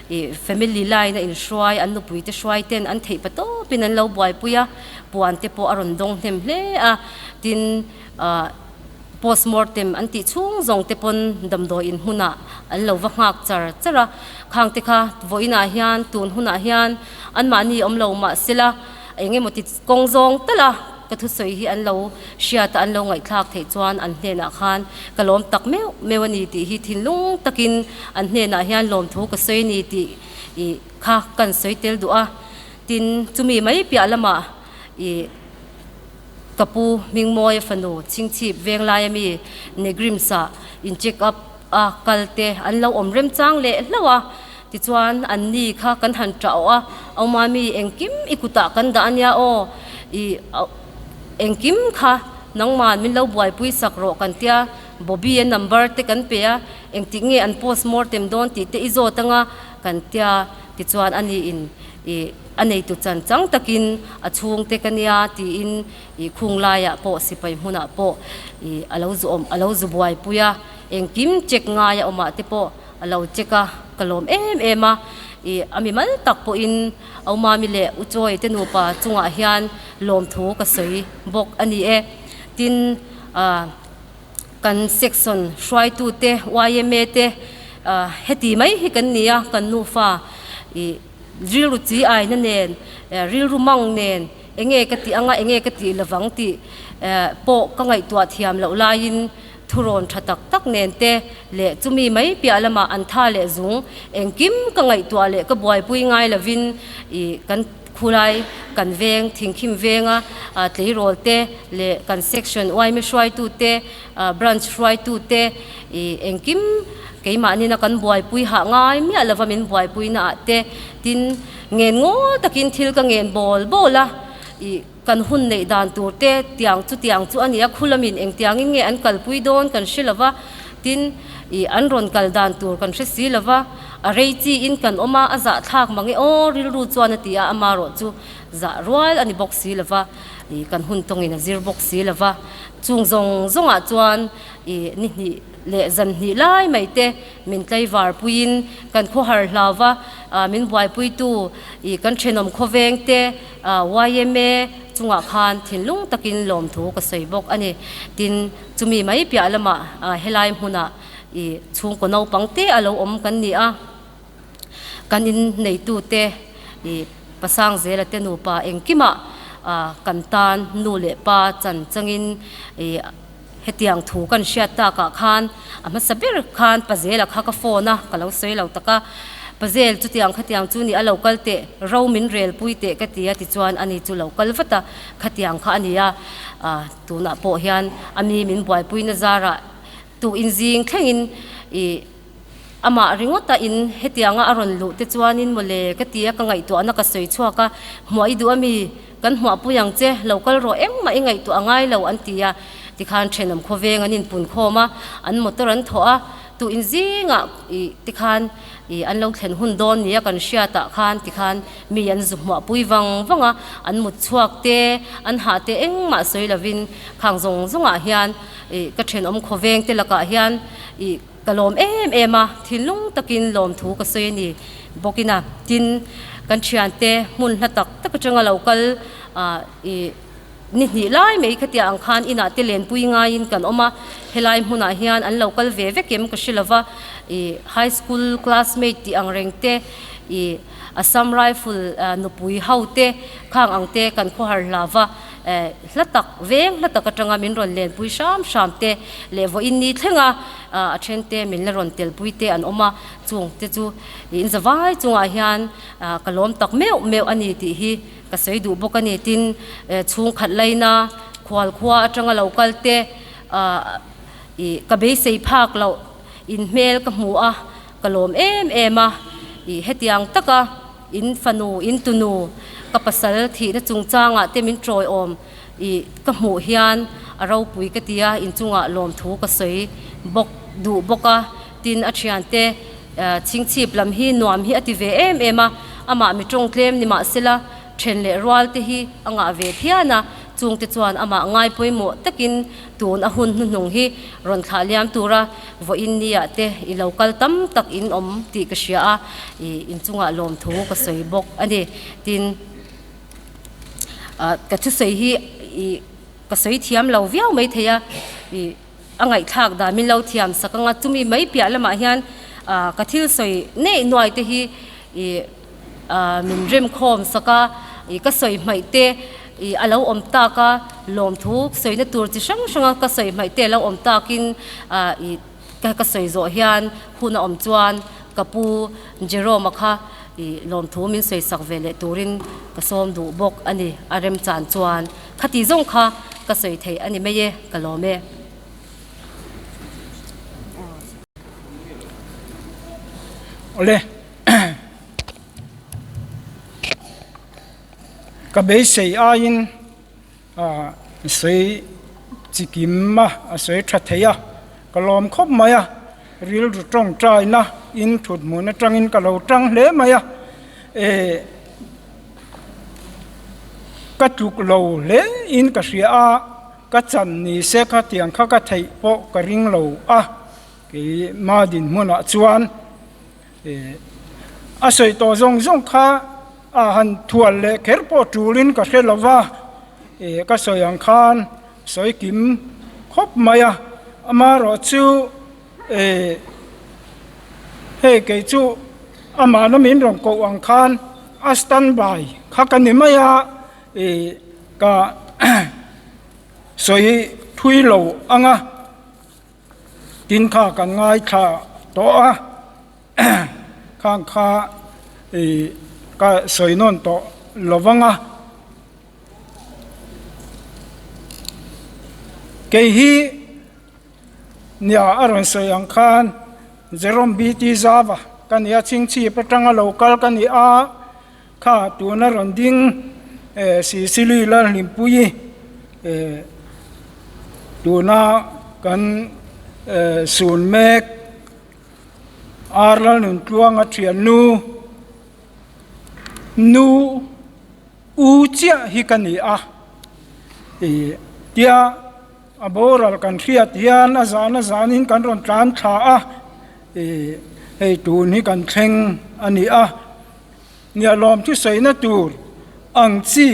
ih family line a inhruai an nupui te hruai ten an theih pa tawpin an lo buaipui a, puan te pawh a rawn dawng hnem hle a, tin ah postmortem an tih chhung zawng te pawn damdawi in hmunah an lo va nghak char char a, khang te kha vawiinah hian tun hunah hian anmahni awm lo mahsela eng emaw ti kawng zawng tal a. Ka thusawi hi an lo hriat a, an lo ngaihthlak theih chuan an hnenah khan ka lawm tak meuh meuh a ni tih hi thinlung takin an hnenah hian lawmthu ka sawi a ni tih ih kha kan sawi tel duh a. Tin, chumi mai piah lamah ih ka pu Hmingmawia fanu Chhingchhip Venglaia mi Negrims-ah in check up a kal te an lo awm remchang leh hlauh a, tichuan an ni kha kan han ṭah awh a, Aumami engkim i kutah kan dah a nia aw, i engkim kha nangman min lo buaipui sak rawh kan tia, Bobby a number te kan pe a, engtik nge an post mortem dawn tih te i zawt anga kan tia, tichuan ani in i a neitu chan chang takin a chhungte ka nia tiin i khung laiah pawh sipai hmunah pawh i a lo zu awm a lo zu buaipui a. Engkim check ngai a awmah te pawh a lo check a, ka lawm em em a, ih a mi mal tak pawhin Aumami leh Uchawi te nupa chungah hian lawmthu ka sawi bawk a ni e. Tin, ah kan section hruaitute yma te ah heti mai hi kan ni a, kan nufa ih rilru chi aina nen, rilru mang nen enge ka tih anga enge ka tih lovang tih pawh ka ngaihtuah thiam loh laiin Thurawn tha tak tak nen te leh chumi mai piah lamah an tha leh zung engkim ka ngaihtuah leh ka buaipui ngai lovin ih kan khulai kan veng thingkhim venga tleirawl te leh kan section yma hruaitu te branch hruaitu te ih engkim Keimahnin a kan buaipui hah ngai miah lova min buaipuina ah te tin ngen ngawl takin thil ka ngen bawl bawl a, ih kan hun neih dan tur te tiang chu tiang chu a ni a, khulamin engtiangin nge an kalpui dawn kan hre lova, tin ih an rawn kal dan tur kan hre si lova, a rei chi in kan awm a, a zahthlak mang e aw rilru chuan a ti a, amarawh chu zah rual a ni bawk si lova, ih kan hun tawngin a zir bawk si lova, chung zawng zawngah chuan ih ni hnih. Leh zan hnih lai mai te min tlaivar puiin kan khawhar hlau va, min buaipuitu ih kan thenawm khawveng te yma chungah khan thinlung takin lawmthu ka sawi bawk a ni. Tin, chumi mai piah lamah helai hmunah ih chhungkaw naupang te a lo awm kan ni a, kan in neitute ih Pasangzela te nupa engkimah kan tan nu leh pa chan changin ih Hetiang thu kan hriat takah khan a hmasa ber khan Pazela kha ka phone a, ka lo sawi lo tak a. Pazel, chutiang khatiang chu ni a lo kal teh, ro min rel pui teh ka ti a tichuan ani chu lo kal vat a, khatiang kha a ni a. Tunah pawh hian a mi min buaipuina zarah tu inzing thlengin ih amah ringawta in hetianga a rawn luh te chuanin mawle ka ti a, ka ngaihtuahna ka sawi chhuak a, hmuah i duh a mi? Kan hmuahpui ang che, lo kal rawh engmah i ngaihtuah a ngai lo an ti a, tikhan thenawm khawveng an inpun khawm a, an motor an thawh a, tu in zingah ih tikhan ih an lo thlen hun dawn nia kan hriatah khan tikhan mi an zu hmuahpui vang vang a, an mut chhuak te, an hah te engmah sawi lovin khang zawng zawngah hian ih ka thenawm khawveng te lakah hian ih ka lawm em em a, thinlung takin lawmthu ka sawi a ni bawkin a, tin kan thiante hmun hla tak tak atanga lo kal ah ih ni hnih lai mai khatiah ang khan inah te lenpui ngaiin kan awm a, helai hmunah hian an lo kal ve vek em ka hre lova ih high school classmate tih ang reng te ih Assam Rifle nupui ho te khang ang te kan khawhar hlava. Hla tak veng hla tak atanga min rawn lenpui hram hram te leh vawiin ni thlenga a then te min la rawn telpui te an awm a, chung te chu in zavai chungah hian ka lawm tak meuh meuh a ni tih hi ka sawi duh bawk a ni. Tin, chhungkhat laina khual khua atanga lo kal te ih ka beisei phak loh in hmel ka hmu a, ka lawm em em a, ih hetiang taka. In fanu, in tunu, ka pasal thihna chungchangah te min tawiawm i ka hmuh hian a ropui ka ti a, inchungah lawmthu ka sawi bawk duh bawk a, tin a thiante chhingchhip lam hi nuam hi a ti ve em em a, amah mi tawng tlem ni mahsela then leh rual te hi a ngah ve phian a, chungte chuan amah ngai pawimawh takin tun a hun hnuhnung hi rawn thlah liam tura Vawiin niah te i lo kal tam tak in awm tih ka hria a, i inchungah lawmthu ka sawi bawk a ni. Tin, ka thusawi hi i ka sawi thiam lo viau mai thei a, i a ngaihthlak dan min lo thiam sak ang a, chumi mai piah lamah hian ka thil sawi neih nuai te hi i min remkhawm sak a, i ka sawi hmaih te i a lo awm tak a, lawmthu sawina tur chi hrang hrang a ka sawi hmaih te a lo awm takin i ka ka sawi zawh hian hun a awm chuan ka pu Jerome-a kha i lawmthu min sawi sak ve leh turin ka sawm duh bawk a ni, a remchan chuan khati zawng kha ka sawi theih a ni mai e, ka lawm e. Awle. Ka beisei aiin sawi chi kim a, a sawi tha thei a, ka lawm khawp mai a, rilru tawngtaina in thut hmun atangin ka lo tang hle mai a, eh ka tluk lo hle in ka hria a, ka chan ni se khatiang kha ka theih pawh ka ring lo a, keimah dinhmunah chuan. A sawi tawh zawng zawng kha a han thual leh kher pawh tulin ka hre lo va, ka sawi ang khan sawi kim khawp mai a, amaherawh chu hei kei chu amahna min rawn koh ang khan a standby kha ka ni mai a, ka sawi thui lo ang a. Tin kha kan ngaithla tawh a, khang kha ih ka sawi nawn tawh lo vang a. Kei hi nia a rawn sawi ang khan. Jerome BT Zava ka ni a, Chhingchhip atanga lo kal ka ni a, kha tuna rawn ding Sicily Lalhlimpuii tuna kan sun mek Ar Lalnuntluanga thiannu nu u chiah hi ka ni a tia A boral kan hriat hian a zan a zanin kan rawn tlan thla a, ih hei tun hi kan thleng a ni a. Niahlawm thusawina tur ang chi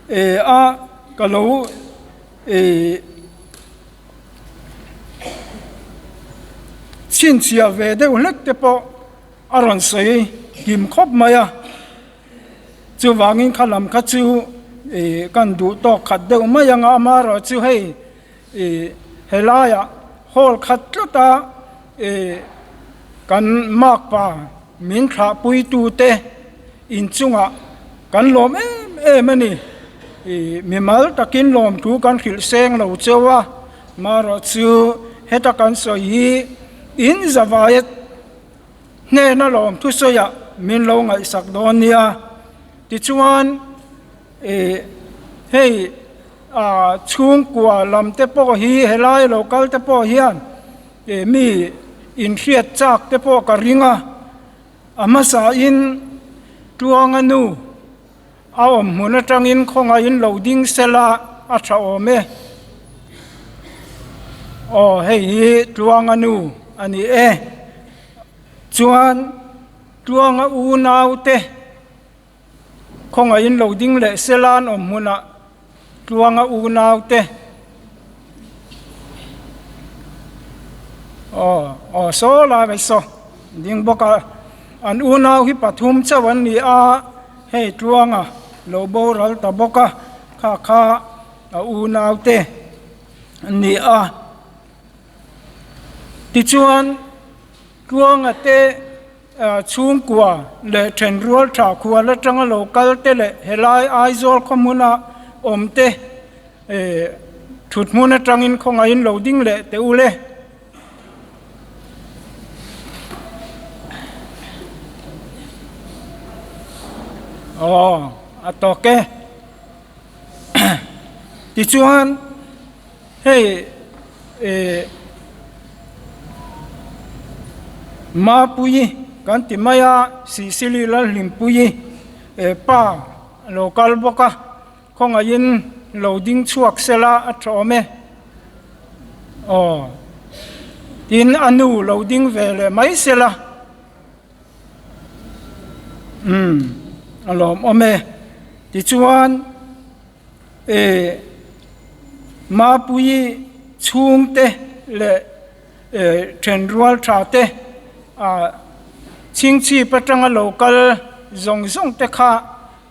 eh a ka lo ih chhinchhiah ve deuh hlek te pawh a rawn sawi kim khawp mai a. Chuvangin kha lam kha chu ih kan duh tawk khat deuh mai ang a, amaherawh chu hei ih helaiah hall khat tlat a ih kan makpa min thlahpuitu te inchungah kan lawm em em a ni. Ih mimal takin lawmthu kan hrilh seng lo cheu a, amaherawh chu heta kan sawi hi in zavai Hnena lawm thusawiah min lo ngaihsak dawn nia. Tichuan, ih, hei ah chhungkua lam te pawh hi helai lo kal te pawh hian ih mi inhriat chak te pawh ka ring a, a hmasain Tluanga nu a awm hmun atangin khawngaihin lo ding sela a tha awm e. Aw hei hi Tluanga nu a ni e. Chuan Tluanga unaute khawngaihin lo ding leh sela an awm hmunah Tluanga unaute aw aw saw lai mai saw ding bawk a an unau hi pathum chauh an ni a hei Tluanga lo boral ta bawk a kha kha a unaute an ni a tichuan Tluanga te. Chhungkua leh thenrual tha khual atanga lo kal te leh helai Aizawl khaw hmuna awm te thut hmun atangin khawngaihin lo ding leh teh u le. Aw a tawk e. Tichuan hei eh Mapuii kan ti mai a, Sicily Lalhlimpuii eh pa a lo kal bawk a, khawngaihin lo ding chhuak sela a tha awm e. Aw tin a nu lo ding ve leh mai sela. Umm a lawmawm e. Tichuan eh Mapuii chhungte leh eh thenrual tha te ah chhingchhip atanga lo kal zawng zawng te kha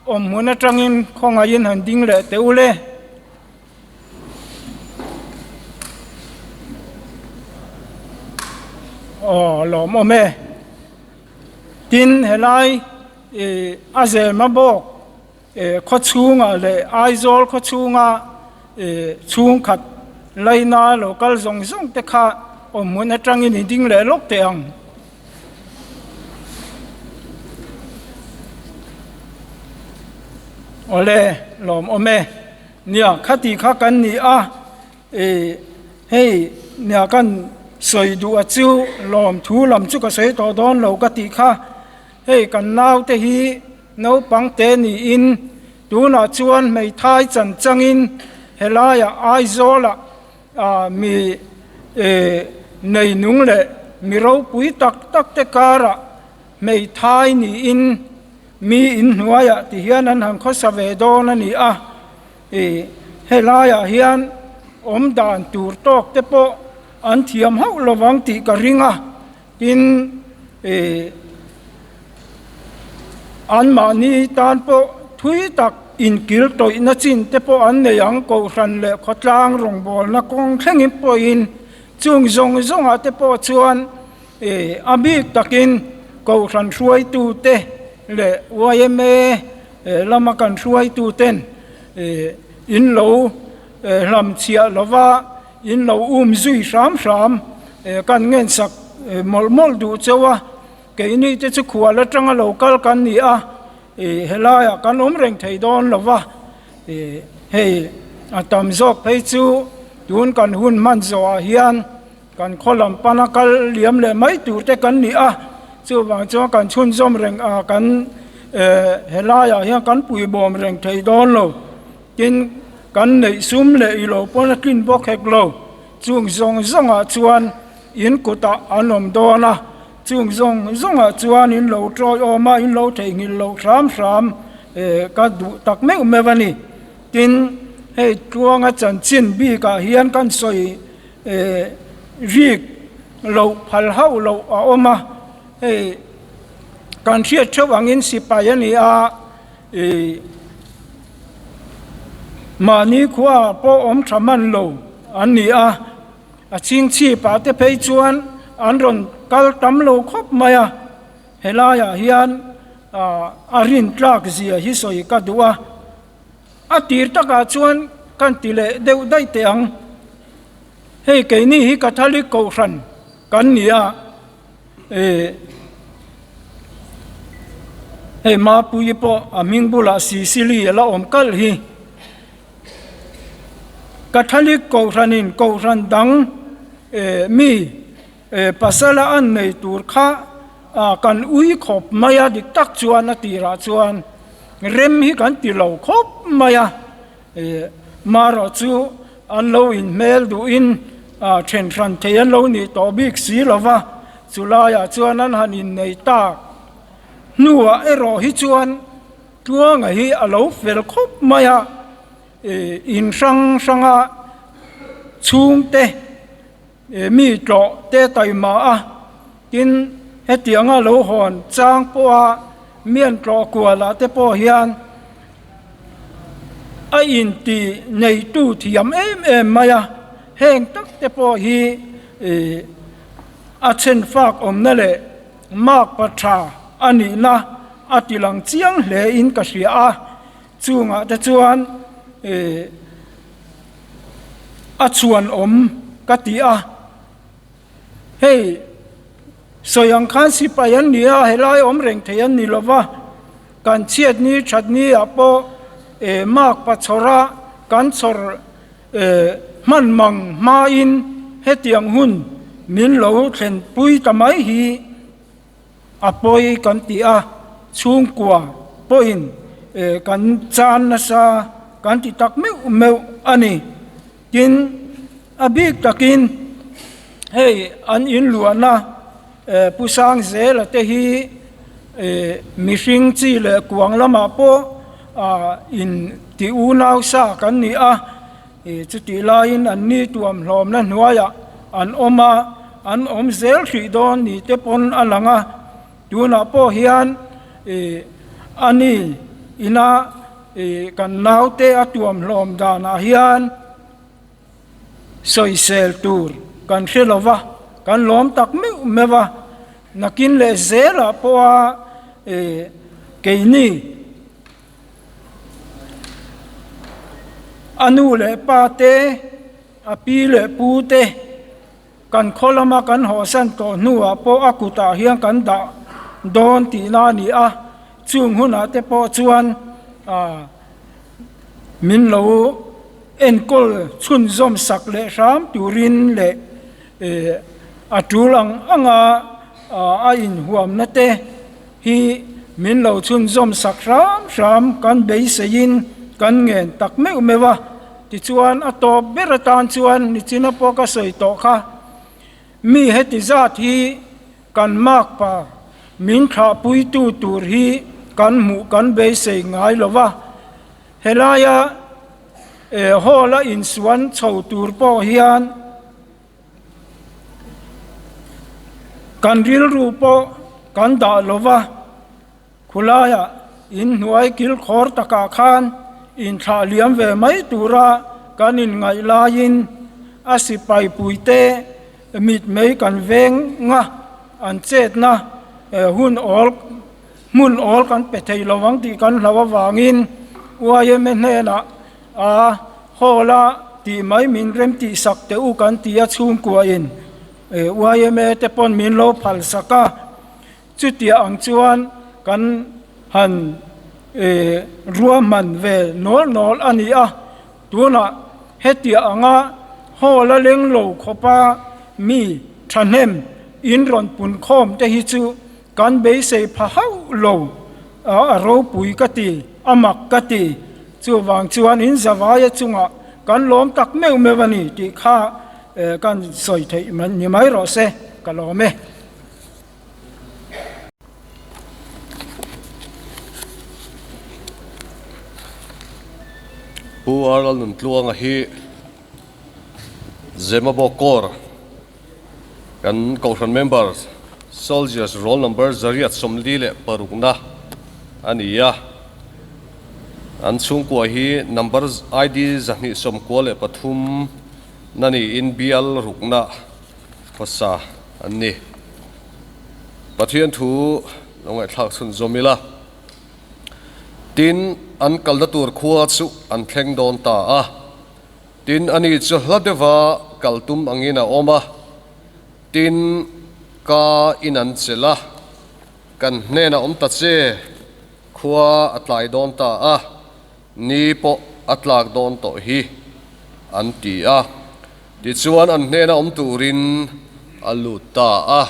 awm hmun atangin khawngaihin han ding leh teh u le. Aw lawmawm e. Tin helai ih a zema bawk ih khaw chhungah leh Aizawl khaw chhunga ih chhungkhat laina lo kal zawng zawng te kha awm hmun atangin i ding leh lawk teh ang. Awle lawmawm e. Nia, khati kha kan ni a, ih hei nia kan sawi duh a chu lawmthu lam chu ka sawi tawh dawn lo ka tih kha, hei kan naute hi naupang te niin tunah chuan hmeithai chan changin helaiah Aizawlah ah mi ih neinung leh mi ropui tak tak te karah hmeithai niin Mi inhnuaiah ti hian an han khawsa ve dawn a ni a, ih helaiah hian awm dan tur tawk te pawh an thiam hauh lovang tih ka ring a, tin ih anmahni tan pawh thui tak inkil tawihna chin te pawh an nei ang kohhran leh khawtlang rawngbawlna kawng thlengin pawhin chung zawng zawngah te pawh chuan Ih a bik takin Kohhran hruaitute leh yma lama kan hruaituten ih in lo hlamchhiah lova in lo um zui hram hram kan ngensak mawlh mawlh duh cheu a, keini te chu khual atanga lo kal kan ni a, ih helaiah kan awm reng thei dawn lo va, ih hei a tam zawk phei chu tun kan hun hman zawhah hian kan khaw lam pana kal liam leh mai tur te kan ni a, chuvang chuan kan chhunzawm reng a kan eh helaiah hian kan puibawm reng thei dawn lo. Tin, kan neih sum leh i lo pawn a tlin bawk hek lo. Chung zawng zawngah chuan in kutah an awm dawn a, chung zawng zawngah chuan in lo tawiawm a, in lo theihnghilh loh hram hram ka duh tak meuh meuh a ni. Tin, hei tluanga chanchin bikah hian kan sawi rik loh phal hauh loh a awm a, hei kan hriat theuh angin sipai a ni a. Ih, mahni khua pawh awm tha hman lo an ni a, a chhingchhip ah te phei chuan an rawn kal tam lo khawp mai a, helaiah hian ah a rin tlak zia hi sawi ka duh a, a tir takah chuan kan ti leh deuh daih teh ang, hei keini hi Catholic kohhran kan ni a. Ehh hei Mapuii pawh a hming bulah Sicily a la awm kalh hi. Catholic kohhranin kohhran dang ehh mi ehh pasala an nei tur kha ah kan ui khawp mai a dik tak chuan a tirah chuan rem hi kan ti lo khawp mai a ehh marawh chu An lo inhmel duhin then hran thei an lo nih tawh bik si lo va, chu laiah chuan an han innei tak. Hnuah erawh hi chuan Tluanga hi a lo fel khawp mai a, in hrang hranga chhungte mi tlawh te taima a, tin hetianga lo hawn chang pawha mian tlawh kualah te pawh hian A inti neitu thiam em em mai a, heng tak te pawh hi a chhenfak awmna leh mark pa tha a nihna a ti lang chiang hle in ka hria a, chungah te chuan a chhuanawm ka ti a. Hei, sawi ang khan sipai an ni a, helai awm reng thei an ni lo va, kan chhiat ni that ni ah pawh eh mark pa chhawr a, kan chhawr eh hman mang hmain hetiang hun min lo thlen pui ta mai hi a pawi kan ti a, chhungkua pawhin eh kan chan nasa kan ti tak meuh meuh a ni. Tin, a bik takin hei an inluahna Pu Sangzela te hi mihring chi leh kuang lamah pawh in ti unau sa kan ni a, chutih laiin an ni tuamhlawmna hnuaiah an awm a, an awm zel hrih dawn ni te pawn a lang a, tunah pawh hian a ni ina Ih, kan naute a tuamhlawm danah hian sawisel tur kan hre lo va, kan lawm tak meuh meuh a, nakin leh zelah pawha ih keini a nu leh pa te, a pi leh pu te kan khaw lama kan hawhsan tawh hnuah pawh a kutah hian kan dah dawn tihna a ni a, chung hunah te pawh chuan ah min lo enkawl chhunzawm sak leh hram turin leh eh a tul ang anga ah a inhuamna te hi min lo chhunzawm sak hram hram kan beiseiin kan ngen tak meuh meuh a. Tichuan a tawp ber atan chuan nichina pawh ka sawi tawh kha, mi heti zat hi kan makpa min thlahpuitu tur hi kan hmuh kan beisei ngai lo va, helaia hall a insuan chho tur pawh hian kan rilru pawh kan dah lo va. Khulaiah inhnuai kilkhawr takah khan inthlah liam ve mai tura kan inngaih laiin a sipai puite mitmei kan veng nga an chetna hun awl hmun awl kan pe thei lo ang tih kan hlau avangin YMA hnenah a hall a tih mai min rem tih sak teh u kan ti a chhungkuain. Yma te pawn min lo phal sak a, chutiah ang chuan kan han ruahman ve nawl nawl a ni a, tunah hetiah anga hall a leng lo khawpa mi thahnem in rawn pun khawm te hi chu kan beisei pha hauh lo a ropui ka ti, a mak ka ti. Chuvang chuan in zavaia chungah kan lawm tak meuh meuh a ni tih kha kan sawi theih ni mai rawh se, ka lawm e. Pu Arnold Nuntluanga hi Zemabawk Corps kan Kohhran member Soldiers roll number 146 na a ni a, an chhungkua hi number ID 293 na niin bial rukna khawsa an ni. Pathian thu lo ngaihthlak chhun zawm ila, tin an kalna tur khua chu an thleng dawn ta a. Tin, ani chu hla deuha kal tum angin a awm a, tin, ka in an chelh a, kan hnenah awm ta che, khua a tlai dawn ta a, ni pawh a tlak dawn tawh hi, an ti a. Tichuan an hnena awm turin a lut ta a.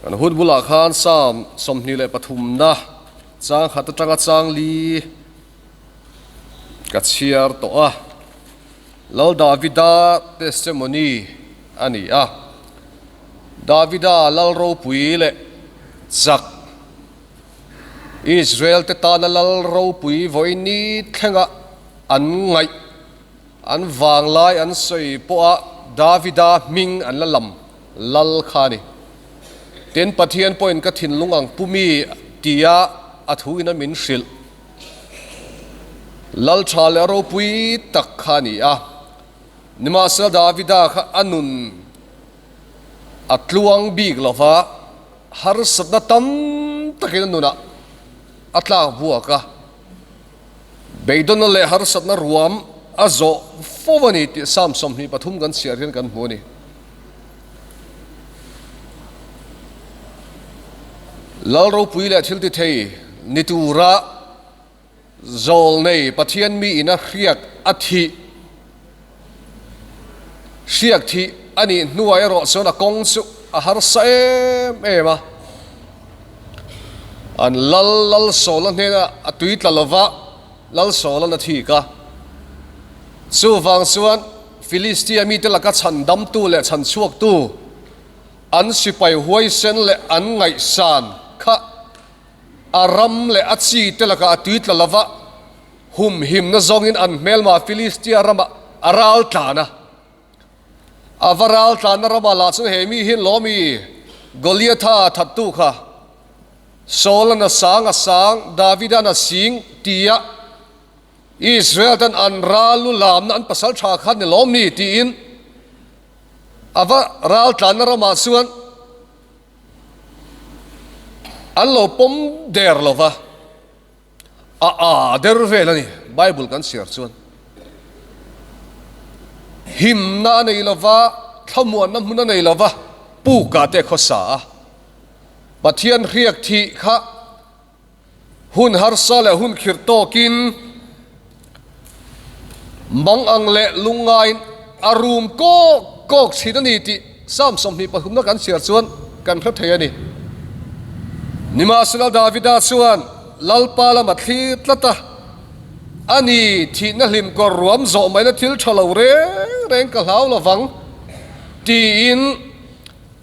Kan hun bulah khan Psalm 23 na chang khat atanga chang li, Ka chhiar tawh a, Lal Davida testimony a ni a. Davida lal ropui leh chak, Israel te tana lal ropui vawiin thlenga an ngaih, an vanglai an sawi pawha Davida hming an la lam lal kha a ni. Tin, Pathian pawhin ka thinlung ang pumi tia a thuin a min hrilh. Lal tha leh ropui tak kha a ni a, nimahsela Davida kha a nun a tluang bik lo va, harsatna tam takin a nunah a tlak buak a, beidawnna leh harsatna ruam a zawh fo a ni tih Psalm 23 kan chhiar hian kan hmu a ni. Lal ropui leh thil tithei ni tura zawl nei Pathian mi ina hriak a thih hriak thih a nih hnuah erawh chuan a kawng chu a harsa em em a. An lal lal sawla hnena a tui tla lova lal sawlan a thik a. Chuvang chuan Filistia mite laka chhandamtu leh chhanchhuaktu, an sipai huaisen leh an ngaihsan kha a ram leh a chite lakah a tui tla lova, humhimna zawngin an hmelma Filistia ramah a ral tlan a. A va ral tlanna ramah lah chuan he mi hian lawmi Goliatha thattu kha Saul-an a sang a sang, David-an a sing tia Israel ten an ral lu lamna an pasal tha kha ni lawm ni tiin a va ral tlanna ramah chuan an lo pawm der lo va, a a der vel a ni Bible kan chhiar chuan. Himna a nei lo va, thlamuanna hmun a nei lo va, pukah te khawsa a, Pathian hriak thih kha Hun harsa leh hun khirh tawkin mang ang leh lungngaiin a rum kawk kawk thin a ni tih Psalm 23 na kan chhiar chuan kan hre thei a ni. Nimahsela Davida chuan Lalpa lama thlir tlat a, A ni, thihna hlim kawr ruam zawh maina thil tha lo reng reng ka hlau lovang tiin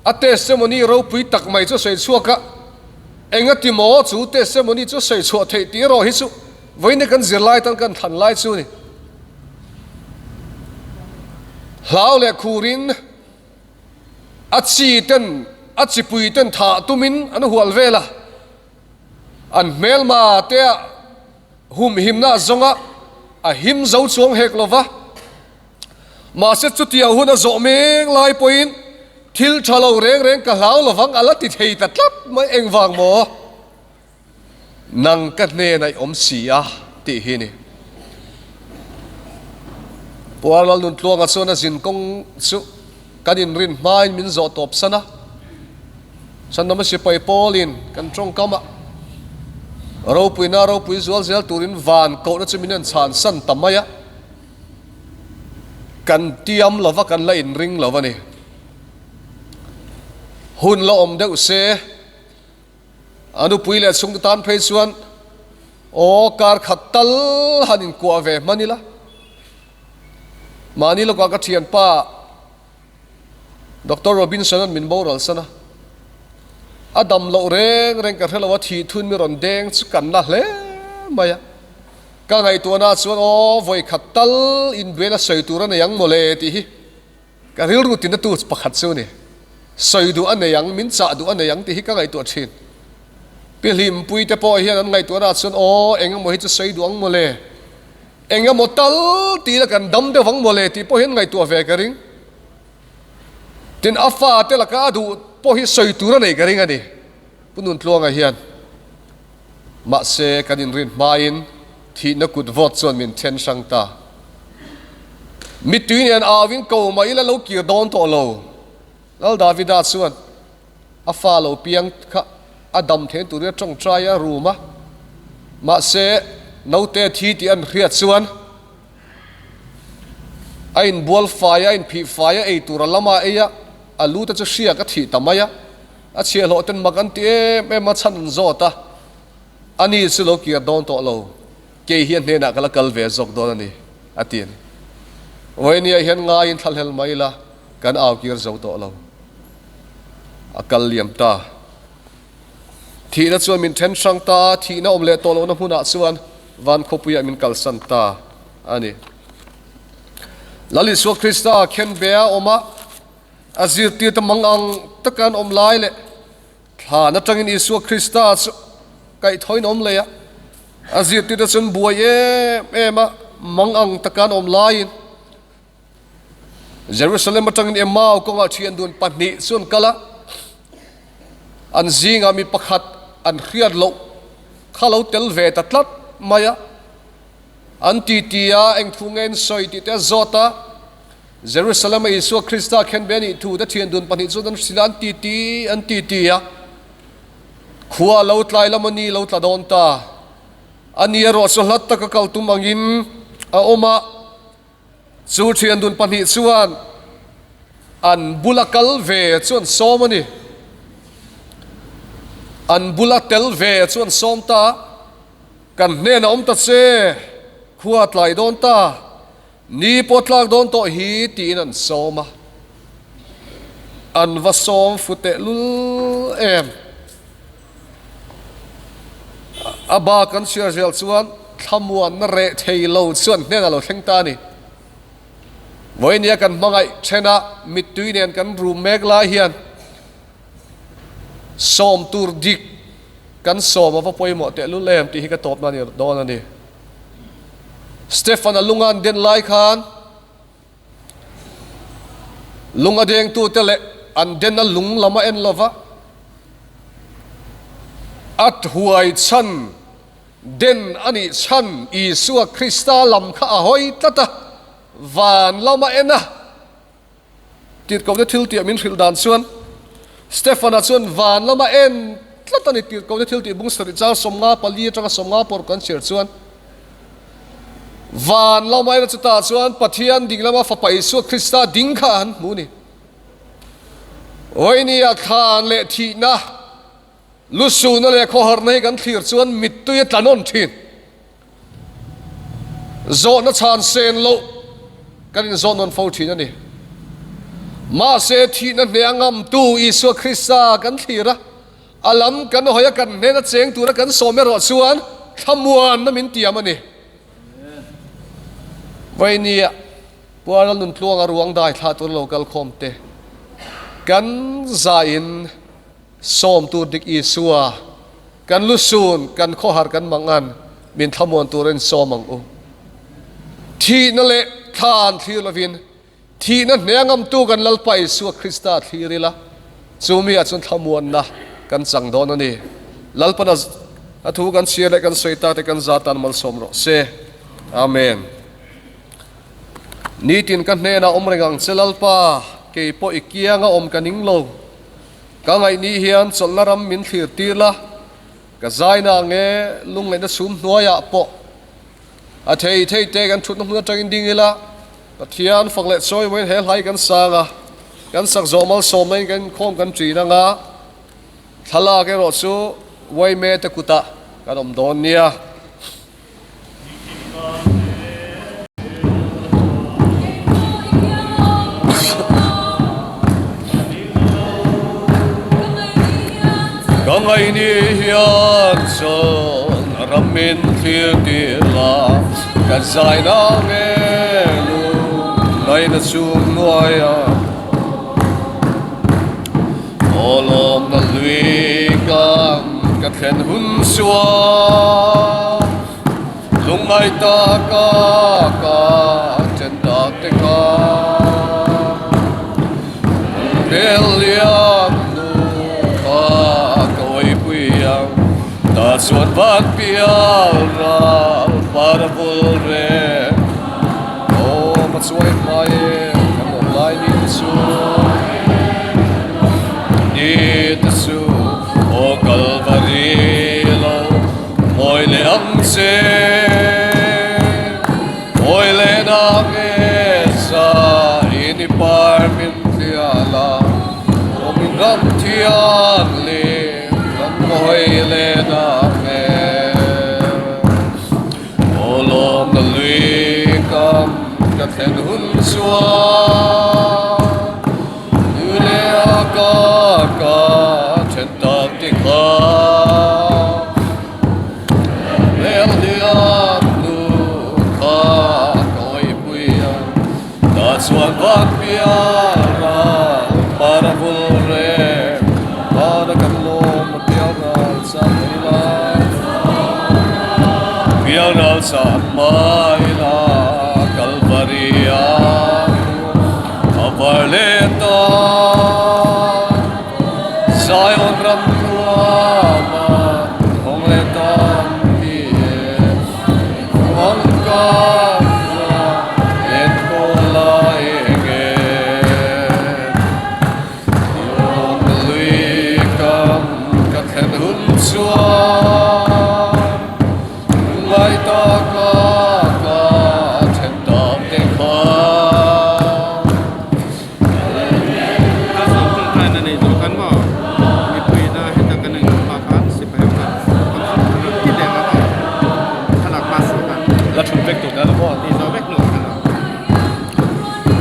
a testimony ropui tak mai chu sawi chhuak a. Engati maw chu testimony chu sawi chhuah theih tih erawh hi chu vawiin kan zirlai tan kan thlan lai chu a ni. Hlau leh khurin a chi ten a chipui ten thah tumin an hual vel a, an hmelma te ah humhimna a zawng a, a him zo chuang hek lo va. Mahse chutiang hun a zawh meng lai pawhin thil tha lo reng reng ka hlau lovang a la ti thei ta tlat mai engvang maw? Nang ka hnenah i awm si a tih hi ni. Puar Lalnuntluanga chuan a zin kawng chu. Kan inrin hmain min zawh tawp san a, Chhandama sipai pawlin kan tawngkam a, ropuina ropui zual zel turin van kohna chu min han chhan san ta mai a, kan tiam lova kan la inring lo a ni. Hun la awm deuh se, a nupui leh chhungte tan phei chuan aw kar khat tal han inkuah ve hman ila. Mahni lawkah ka thianpa Doctor Robinson-a'n min boral san a, a dam loh reng reng ka hre lo a, thih thun mi rawn deng chu kan la hle mai a. Ka ngaihtuahna chuan aw vawi khat tal inbuaina sawi tur a nei ang mawle tih hi ka rilru tina tu pakhat chu a ni. Sawi duh a nei ang, min chah duh a nei ang tih hi ka ngaihtuah thin. Pi Hlimpui te pawh hian an ngaihtuahna chuan aw eng emaw hi chu sawi duh ang mawle. Eng emaw tal tih ila kan dam deuh vang mawle tih pawh hian ngaihtuah ve ka ring. Tin, a fate laka a duh pawh hi sawi tur a nei ka ring a ni, Pu Nuntluanga hian. Mahse, kan inrin hmain thihna kut vawt chuan min then hrang ta. Mittui nen auin ko mah ila lo kir dawn tawh lo. Lal Davida chuan a fa lo piang kha a dam thein turin a tawngtai a rum a, mahse naute thi tih an hriat chuan a inbual fai a, a inphih fai a, ei tur a lam a ei a, a lu te chu hriak a thih ta mai a, a chhiahhlawh ten mak an ti em em a, chhan an zawt a, ani chu lo kir dawn tawh lo, kei hi a hnenah ka la kal ve zawk dawn a ni, a ti a ni. Vawinia hian ngaiin thlahlel mai ila kan au kir zo tawh lo. A kal liam ta. Thihna chuan min then hrang ta a, thihna awm leh tawh lohna hmunah chuan van khawpuiah min kalsan ta a ni. Lal Isua Krista khenbe a awm a, a zirtirte mang ang taka an awm lai leh thlan atangin Isua Krista chu kaihthawin awm leh a, a zirtirte chuan buai em em a, mang ang taka an awm laiin Jerusalem atangin Emmau kawngah thian dun pahnih chu an kal a, an zingah mi pakhat an hriat loh kha lo tel ve ta tlat mai a. An titi a, eng thu nge an sawi tih te a zawt a. Jerusalem a Isua Krista khenbe a nih thu te thian dun pahnih chuan an hrilh a, an titi an titi a. Khua lo tlai lam a ni lo tla dawn ta. A ni erawh chu hlat taka kal tum angin a awm a. Chu thian dun pahnih chuan an bula kal ve chu an sawm a ni. An bula tel ve chu an sawm ta a, Kan hnenah awm ta che, khua tlai dawn ta, ni pawh tlak dawn tawh hi tiin an sawm a. An va sawm fu tehlul em. A bak an chhiar zel chuan thlamuanna reh thei lo chuan hnenah lo thleng ta a ni. Vawinia kan hmangaih thena mittui nen kan rum mek lai hian sawm tur dik kan sawm a va pawimawh tehlul em tih hi ka tawpna a ni dawn a ni. Stefan a lunga an den lai khan Lung a dengtute leh an den a lung lam a en lo va, a thuai chhan den a nih chhan Isua Krista lam kha a hawi tlat a, van lam a en a. Tirhkohna thil tih min hrilh dan chuan Stefana chuan van lam a en tlat a ni. Tirhkohna thil tih bung sarih chang 54 atanga 50 pawh kan chhiar chuan Van lama ena chutah chuan Pathian ding lama Fapa Isua Krista ding kha an hmu ni. Vawinia thlan leh thihna, lusuhna leh khawharna hi kan thlir chuan mittui a tla nawn thin. Zawhna chhan sen loh kan inzawh nawn fo thin a ni. Mahse thihna hneh a ngamtu Isua Krista kan thlir a. A lam kan hawi a kan hnena cheng tura kan sawm erawh chuan thlamuanna min tiam a ni. Vawinia Puaral Nuntluanga ruang dai thlah tur lo kal khawm te kan zaiin sawm tur dik Isua kan lusun kan khawhar kan mangan min thlamuan turin sawm ang u. Thihna leh thla an thlir lovin Thihna hneh ngamtu kan Lalpa Isua Krista thlir ila, chu miah chuan thlamuanna kan chang dawn a ni. Lalpan a thu kan chhiar leh kan sawi ta te kan za tan malsawm rawh se. Amen. Nitin ka hnenah awm reng ang che Lalpa. kei pawh i kianga awm ka ning lo. Ka ngaih ni hian chawlhna ram min thlir tir la, ka zaina nge lungngaihna chhum hnuaiah pawh a thei thei te kan thutna hmun atangin ding ila, Pathian fak leh chawi vawiin he hlai kan sang a, kan sak zawh malsawmna in kan inkhawm kan ṭin anga, thlalak erawh chu Uaime te kutah kan awm dawn nia. Ka ngaihni hian chuan ram min thlir tir la, ka zai na nge lu ngaihna chung nuai a. Aw lawmna hlui kan ka thlen hun sual lungngai taka ka then tak te kha hmel lian nu kha ka awipui ang ta chuan van pial ral par a bul reng aw ma chuai hmai e kan awm lai ni te chu ni te chu aw Kalvari lo mawi leh ang che mawi leh nang e za in i par min hlial a aw min ram thian lim ram mawi leh nang e. Aw lawmna lui kam ka thlen hun chuan Nu leh a ka ka then tak ti kha Hmel hliam nu kha ka awihpui ang Ta chuan van pial ral par a vul reng Vana kan lawm a pial ral chan mai la Pial ral chan mai la Kalvaria a var leh ta Zion ram nuama hawng leh tan ti e Ruang ka enkawl lai enge Lawm lui kam ka thlen hun chuan Lungngai taka ka then tak te kha. Ka zawng ṭawng ṭaina nei zawh khan maw mipuiina heta kan englo hma khan sipai ho khan conference ti leh ang a maw thlalak hma si khan. La ṭhut vek tur kan maw? Ti zawh vek hnuah khan a.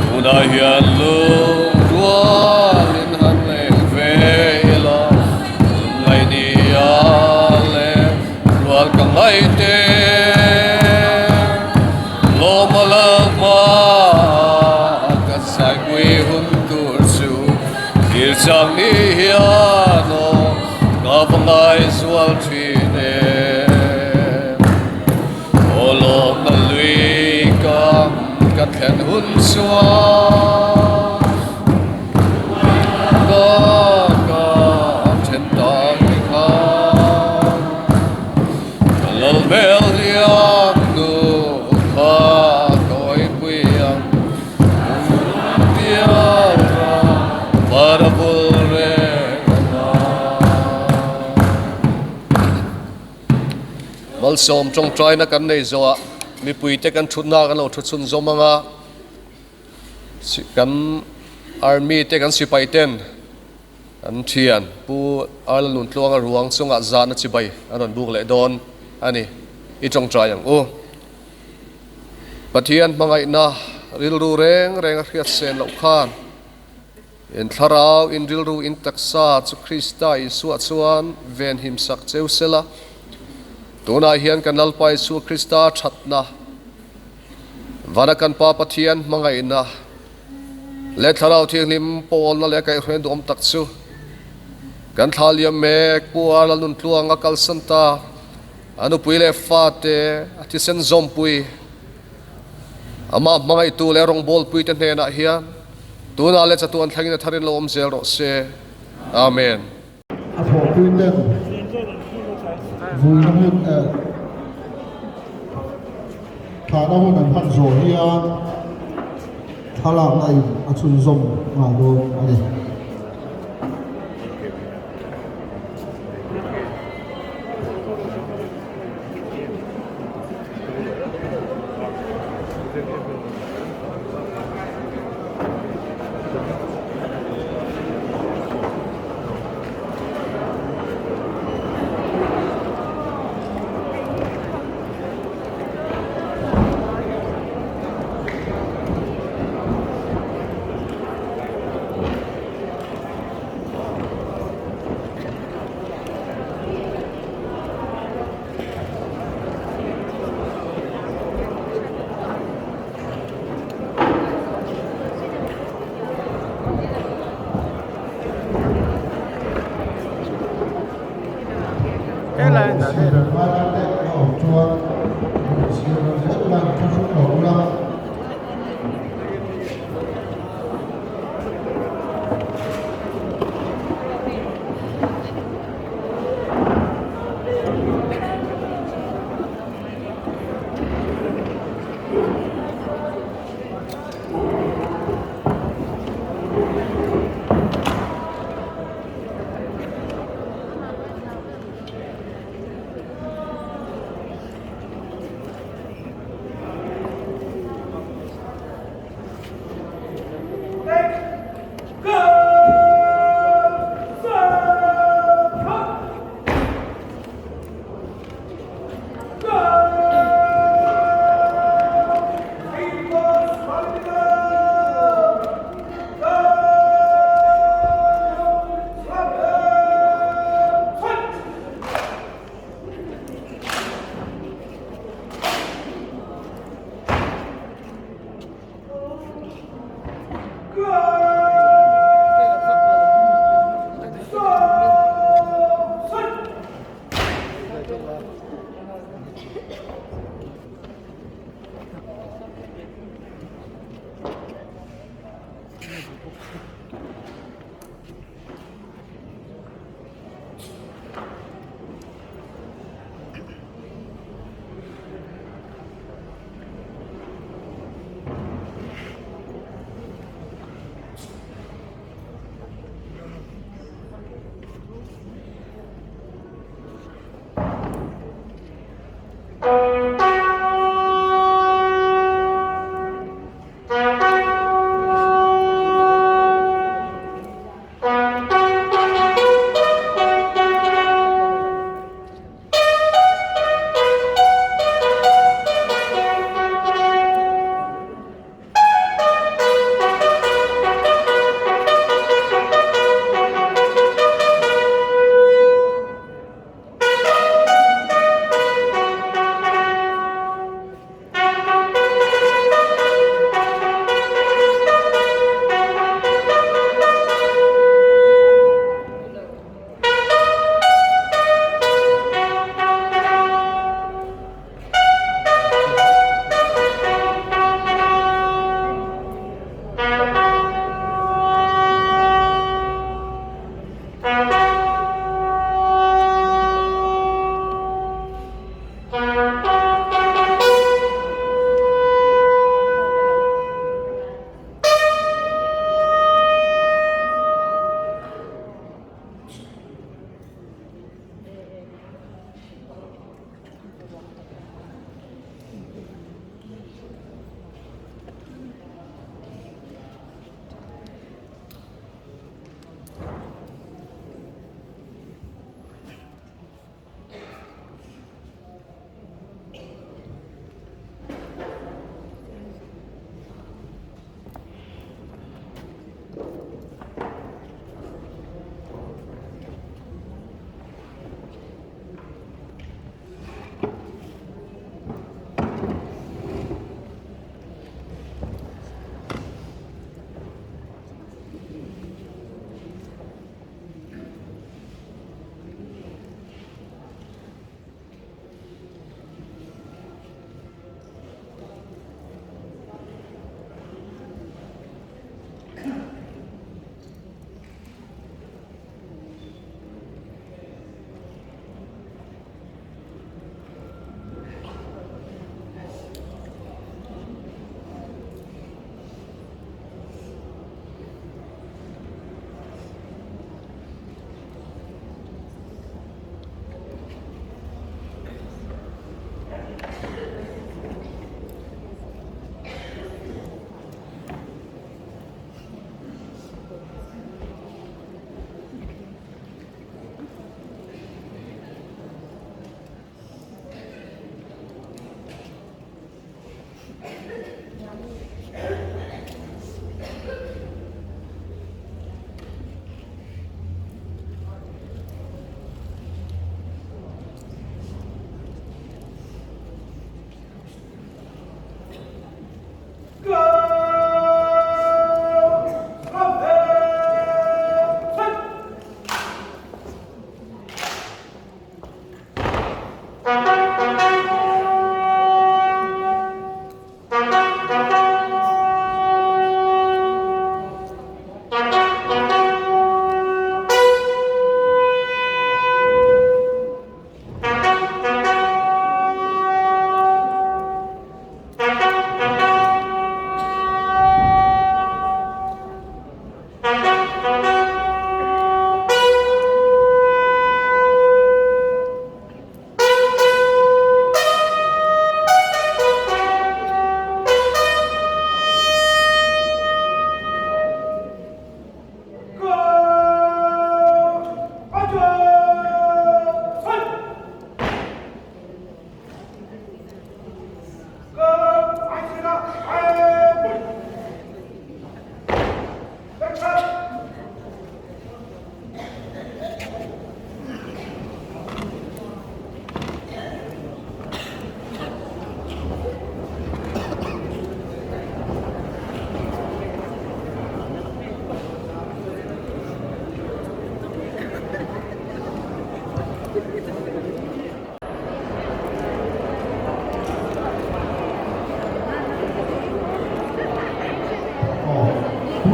Tunah hian lung rualin han leng ve ila, lungngaih ni a leh rual ka ngaih te. Lawm a la hma ka saipui hun tur chu thil chang ni hian aw ka va ngaihzual thin em. Aw lawmna lui ka ka thlen hun chuan ka ka then tak ni khan. Ka lal hmel hian nu kha tawipui ang kum pial ra par a bul reng ang a. Malsawm tawngtaina kan nei zawhah mipuite kan thutna kan lo thu chhunzawm ang a, kan army te kan sipai ten An thian Pu Arla Nuntluanga ruang chungah zahna chibai a rawn buk leh dawn a ni. I tawngtai ang u. Pathian hmangaihna rilru reng reng a hriat sen loh khan in thlarau, in rilru, in taksa chu Krista Isua chuan venhim sak cheu sela. Tunah hian kan Lalpa Isua Krista thatna, vana kan Pa Pathian hmangaihna, Leh Thlarau Thianghlim pawlna leh kaihhruaina duhawm tak chu kan thla liam mek Pu Arla Nuntluang a kalsan ta, a nupui leh fate a thisen zawmpui, amah hmangaihtu leh rawngbawlpui te hnenah hian tunah leh chatuan thlengin a tharin lo awm zel rawh se. Amen. A thawhpui ten vuina hun eh thlahna hun an hman zawh hian. Thlalakna in a chhunzawm nghal dawn a ni.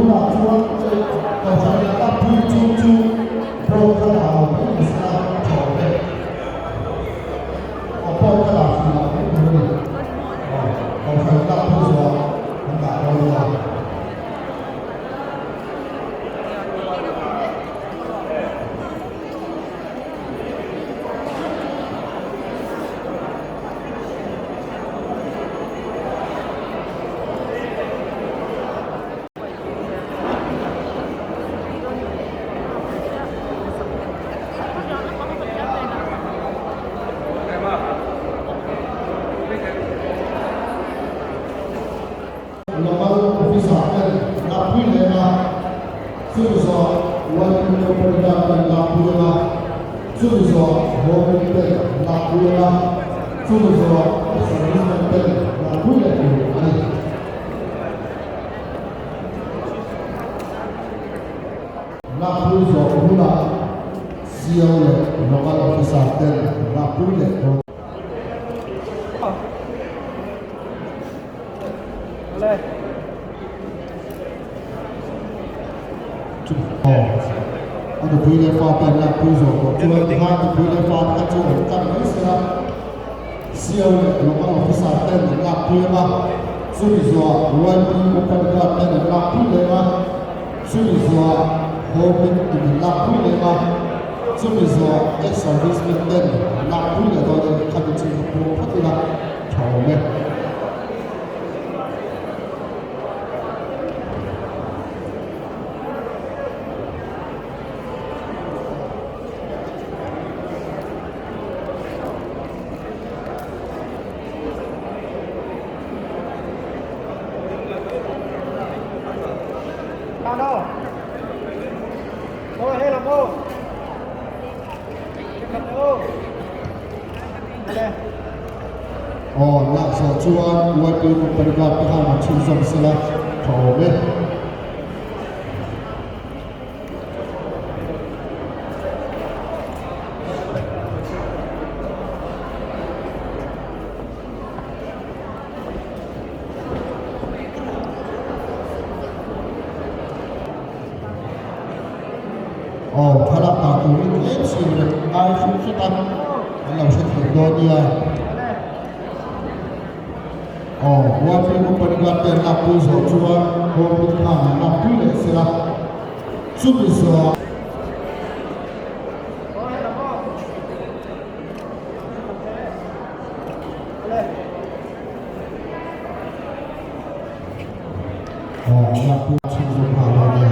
Tunah chuan Kohhran laka pui chu chu board kha dah lo mai ni sela tha awm e. Aw board kha dah hrih loh mai tur a ni. Aw Kohhran lak pui zawh an dah dawn nia. Local officer ten lakpui leh a, chumi zawh YP company tan ten lakpui ang a, chumi zawh Home ten lakpui ang a, chumi zawh servicemen ten lakpui leh tur a ni. Lakpui zawh hunah CO leh Local officer ten lakpui leh dawn. A nupui leh fa te an lakpui zawh tawh chuan tikhan nupui leh fa te kha chu awm tlang mai se la, CO leh local officer ten an lakpui ang a, chumi zawhah YP company guard ten an lakpui leh ang a, chumi zawhah home in an lakpui leh ang a, chumi zawhah ex-servicemen ten an lakpui leh dawn a ni. Khami chu ka pawm phawt ila tha awm e. Aw lak zawh chuan YP company guard te khan an chhunzawm sela tha awm e. Aw thlalak dah turin tlem siam reng ngai hrim hret a, an lo hre thei dawn nia. Aw Huapi company guard te an lakpui zawh chuan Hawkwood khan an lakpui leh sela chumi zawh. Aw lakpui chhunzawm nghal dawn nia.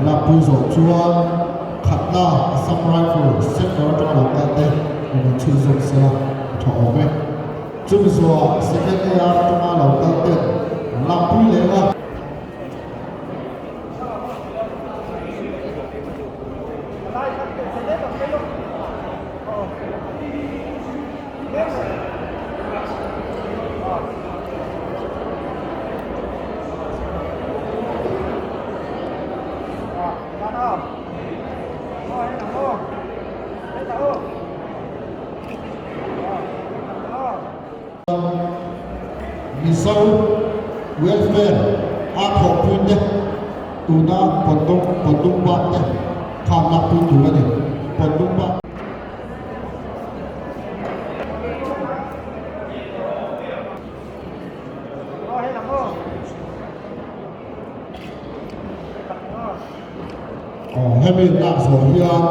Lakpui zawh chuan khatna Assam Rifle sector atanga lo kal te rawn chhunzawm sela a tha awm e. Chumi zawhah second AR atanga lo kal ten lakpui leh a. Mizo Welfare a thawhpui te tuna Pondung bak te khan lakpui tur a ni. Pondung bak. Aw hemi lak zawh hian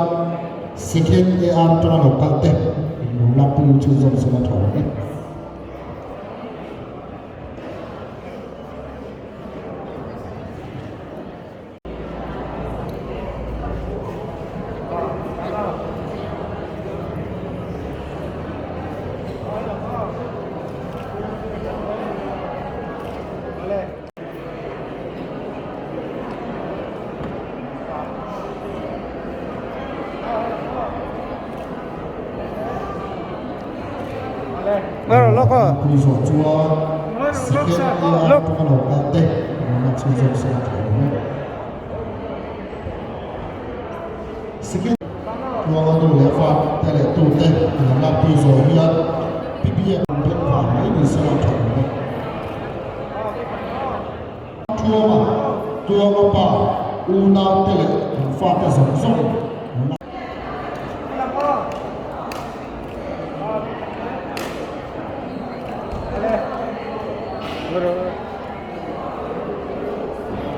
second AR atanga lo kal te lo lakpui chhunzawm sela tha awm e. Pui zawh chuan second AR atanga lo kal te lo lak chhunzawm sela tha awm e. lakpui zawh hian Pi Biak an beng vang mai ni sela tha awm e. Tluanga, Tluanga pa, unau te leh an fate zawng zawng an lak.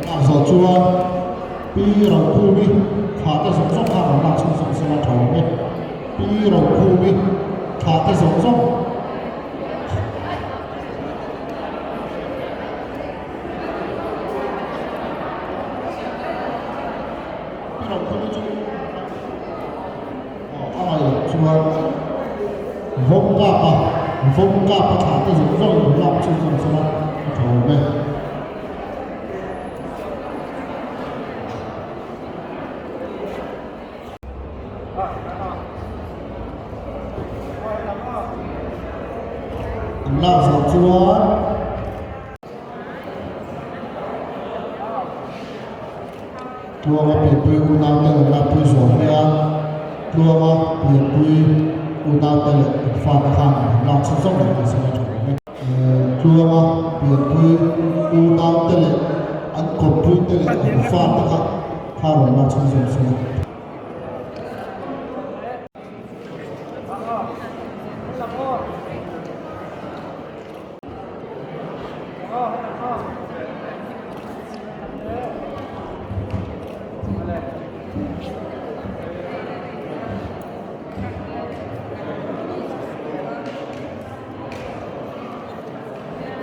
Lak zawh chuan Pi Rokhumi thla te zawng zawng khan an lak chhung zawng sela tha awm e. Pi Rokhumi thla te zawng zawng. Pi Rokhumi chu a ngaih loh chuan vawm kap a, vawm kap a thla te zawng zawng in lak chhung zawng sela a tha awm e. An lak zawh chuan Tluanga pianpui unaute an lakpui zawh hian Tluanga pianpui unaute leh an fate khan an lak chhun zawk leh an sawi a tha awm e. Tluanga pianpui unaute leh an kawppuite leh an fate kha kha rawn lak chhun zawk se.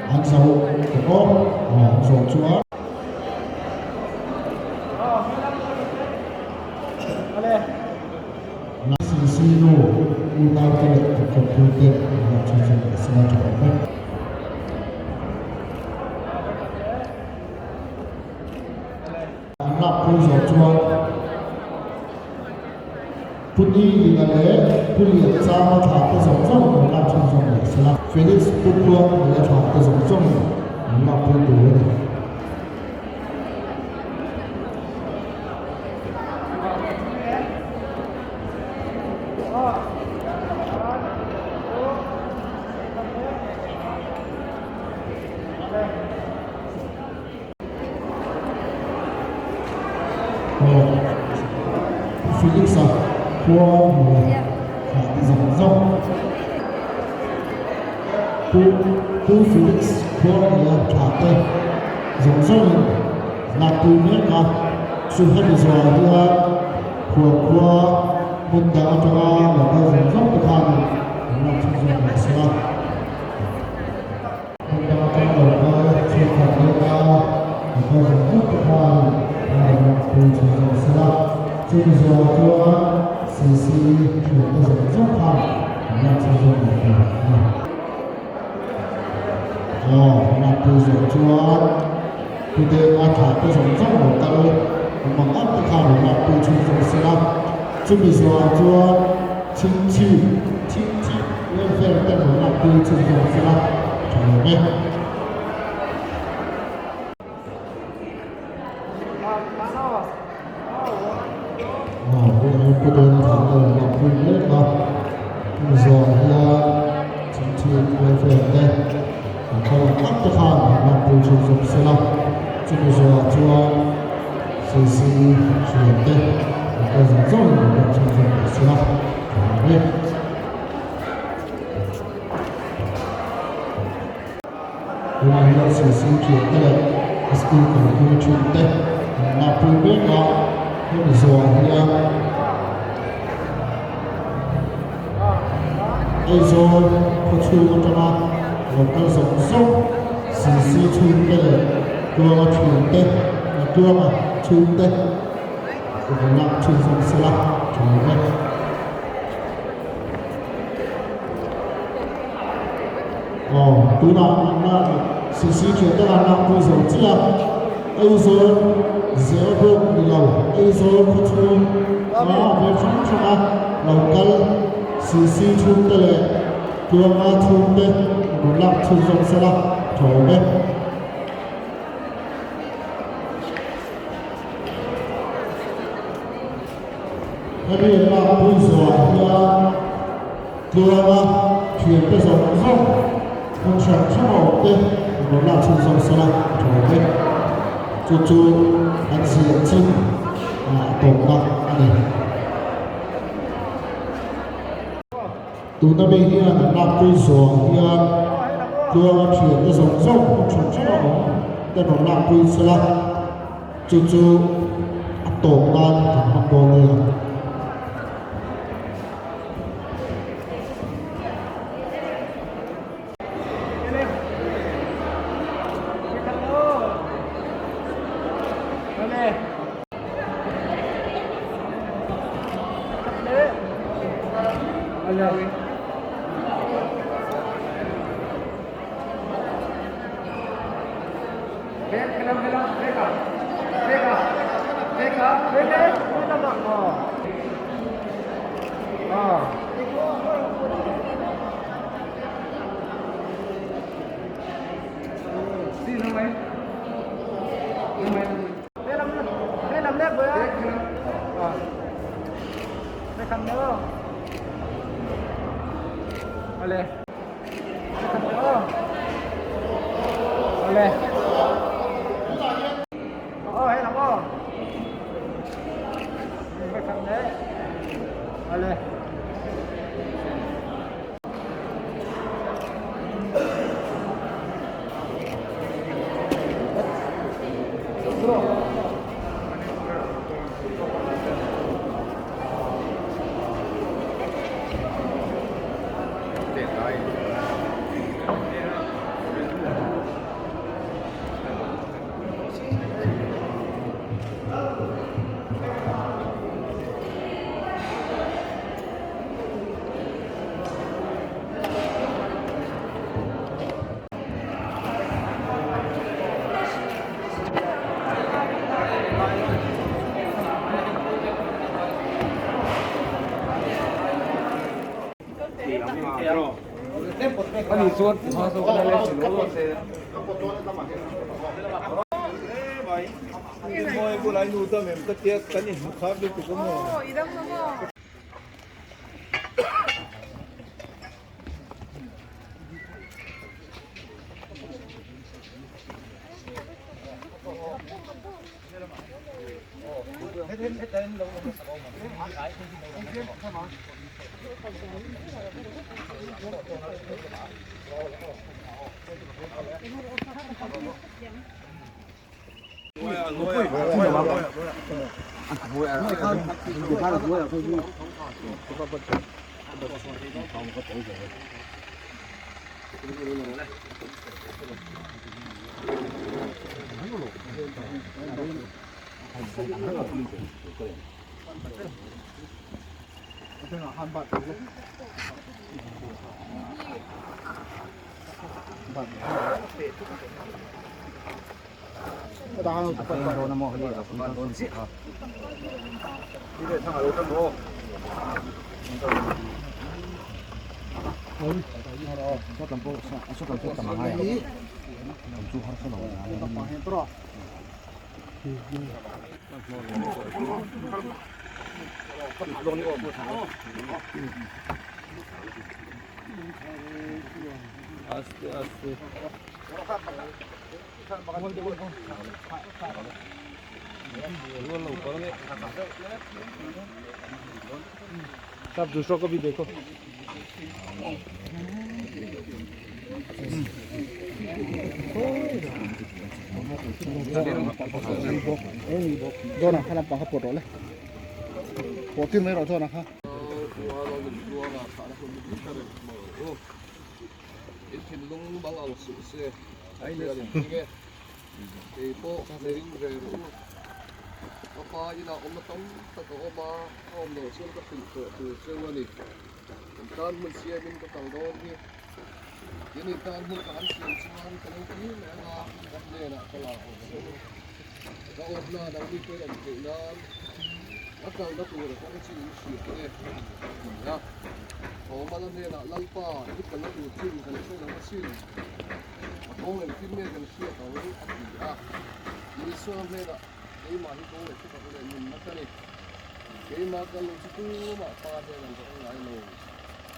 An zo tawh aw, an zo chuan. CC nu unau te leh kawppui te an lo chhun zawm leh sela tha awm e. An lakpui zawh chuan Pu Ni Lina leh Pu Lian Chama thla te zawng zawng an lak chhun zawm leh sela. Felix Pu Tluang leh a thla te zawng zawngin an lakpui tur a ni. Felix-a khua hmuh thlah te zawng zawng Pu Pu Felix khua hmuh thlah te zawng zawngin lakpui mek a, chu hemi zawhah hian khual khua hmun dang atanga lo kal zawng zawng te khanin an lak chhunzawm leh si a. Hmun dang atanga lo kal chhungkhat leh a lo kal zawng zawng te khanin an rawn lakpui chhunzawm si a, chumi zawhah chuan CC thiante zawng zawng khan an lak chhunzawm leh tur a ni. Aw, lakpui zawh chuan Pu Denga thla te zawng zawng lo kal awm ang ang te kha rawn lakpui chhung zawk se la, chumi zawhah chuan chhingchhip, chhingchhip welfare te rawn lakpui chhung zawk se la tha lo e. Aw, Pu Denga thla te rawn lakpui mek a, chumi zawhah hian chhingchhip welfare te an kal ang ang te khan han lakpui chhung zawk se la, chumi zawhah chuan CC thian te an kal zawng zawngin an lak chhung zawk leh se la tha ang e. Tunah hian CC thian te leh school kalpui thin te an lakpui mek a, hemi zawhah hian Aizawl khawchhung atanga lo kal zawng zawng CC chhungte leh Tluanga thiante Tluanga chhungte rawn lak chhunzawm sela tha lo vek. Aw tunah an lak CC thiante an lakpui zo chiah a, Aizawl zel bawk ni lo, Aizawl khawchhung a veng hrang hranga lo kal CC chhungte leh Tluanga chhungte rawn lak chhunzawm sela tha awm e. Hemi lakpui zawhah hian. Tluanga thiante zawng zawng hmun hran hrang a awm te rawn lak chhunzawm sela a tha awm e. Chu chu an ziah chin a tawpna a ni. Tuna mi hian an lakpui zawng hian Tluanga thiante zawng zawng hmun hran hrang a awm te rawn lakpui sela chu chu a tawp nan kan hmang dawn nia. सब दूसरों को भी देखो।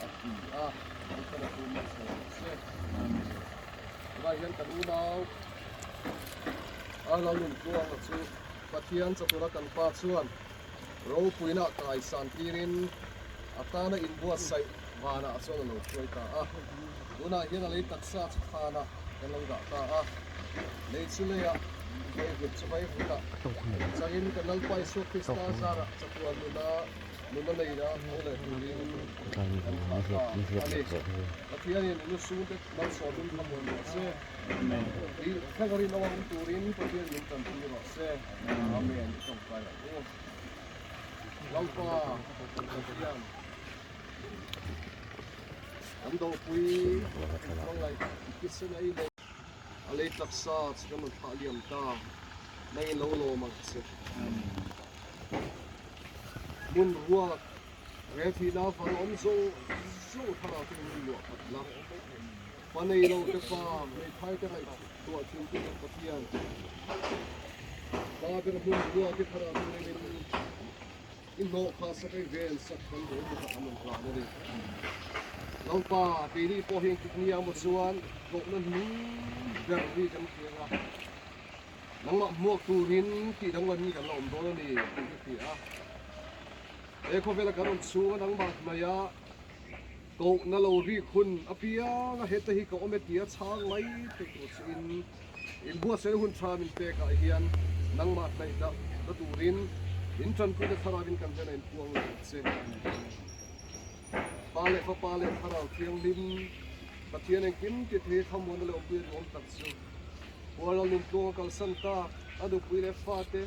a ti a, Lalpan a tum hmasa rawh se. Tunah hian kan unau Arnold Nuntluanga chu Pathian chatura kan pa chuan ropuina kaisan tirin a tana inbuatsaih vanah chuan a lo hruai ta a. Tunah hian a lei taksa chu thanah kan lo dah ta a, lei chu leiah vaivut chu vaivutah changin kan Lalpa Isua Krista zarah chatuan nuna nuna neina tho leh turin kan thlah ta a ni. Pathianin nu sungte malsawmin thlamuan rawh se. Tih thleng rinawm awm turin Pathian min tanpui rawh se. Amen. I tawngtai ang u. Lalpa Pathian kan dopui hmangaih thisen ei leh a lei taksa chu kan rawn thlah liam ta nangin lo lawm ang che. Hmun ruak he thihna avang awm zawng zawng thlarau te min luah khat la. Pa nei lo te pa hmeithai te ngaihtuah thin tu kan Pathian. Pa ber hmun ruak i thlarau te min I hnawh kha sakai vel sak kan duh bawk a an rawn hlan a ni. Lalpa, keini pawh hi engtik nia maw chuan hlawhna hnung ber hi kan hria a, nangmah hmuak turin tih danglam hi kan la awm dawn a ni tih ka hria a. He khawvela kan rawn chhung a nangmah hnaia kohna lo rik hun apiang a heta hi ka awm e tia chhang mai thei tur chiin Inbuatsaihna hun tha min pekah hian nangmah hnaih dah la turin in tanpuina thlarauin kan hnenah in puang leh ang che. Pa leh Fapa leh Thlarau Thianghlim, Pathian engkim ti thei thlamuanna leh awmpuia duhawm tak chu Hualral Nuntluang a kalsan tak, a nupui leh fate,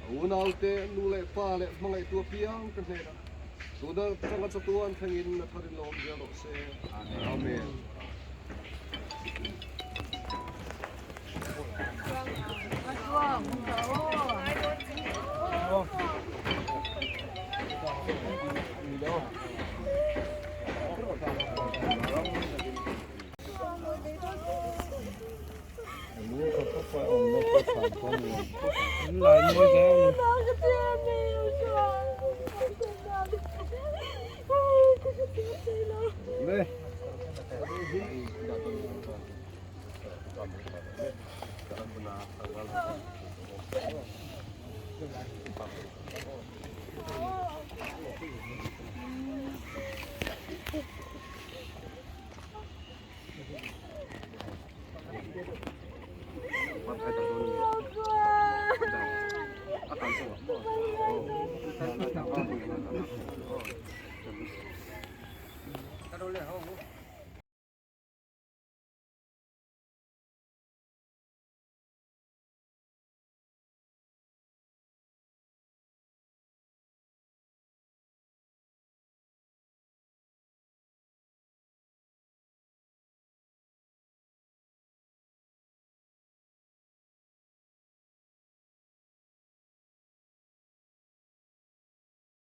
a unaute, nu leh pa leh hmangaihtu apiang ka hnenah tuna tanga chatuan thlengin a tharin lo awm zel rawh se. Amen.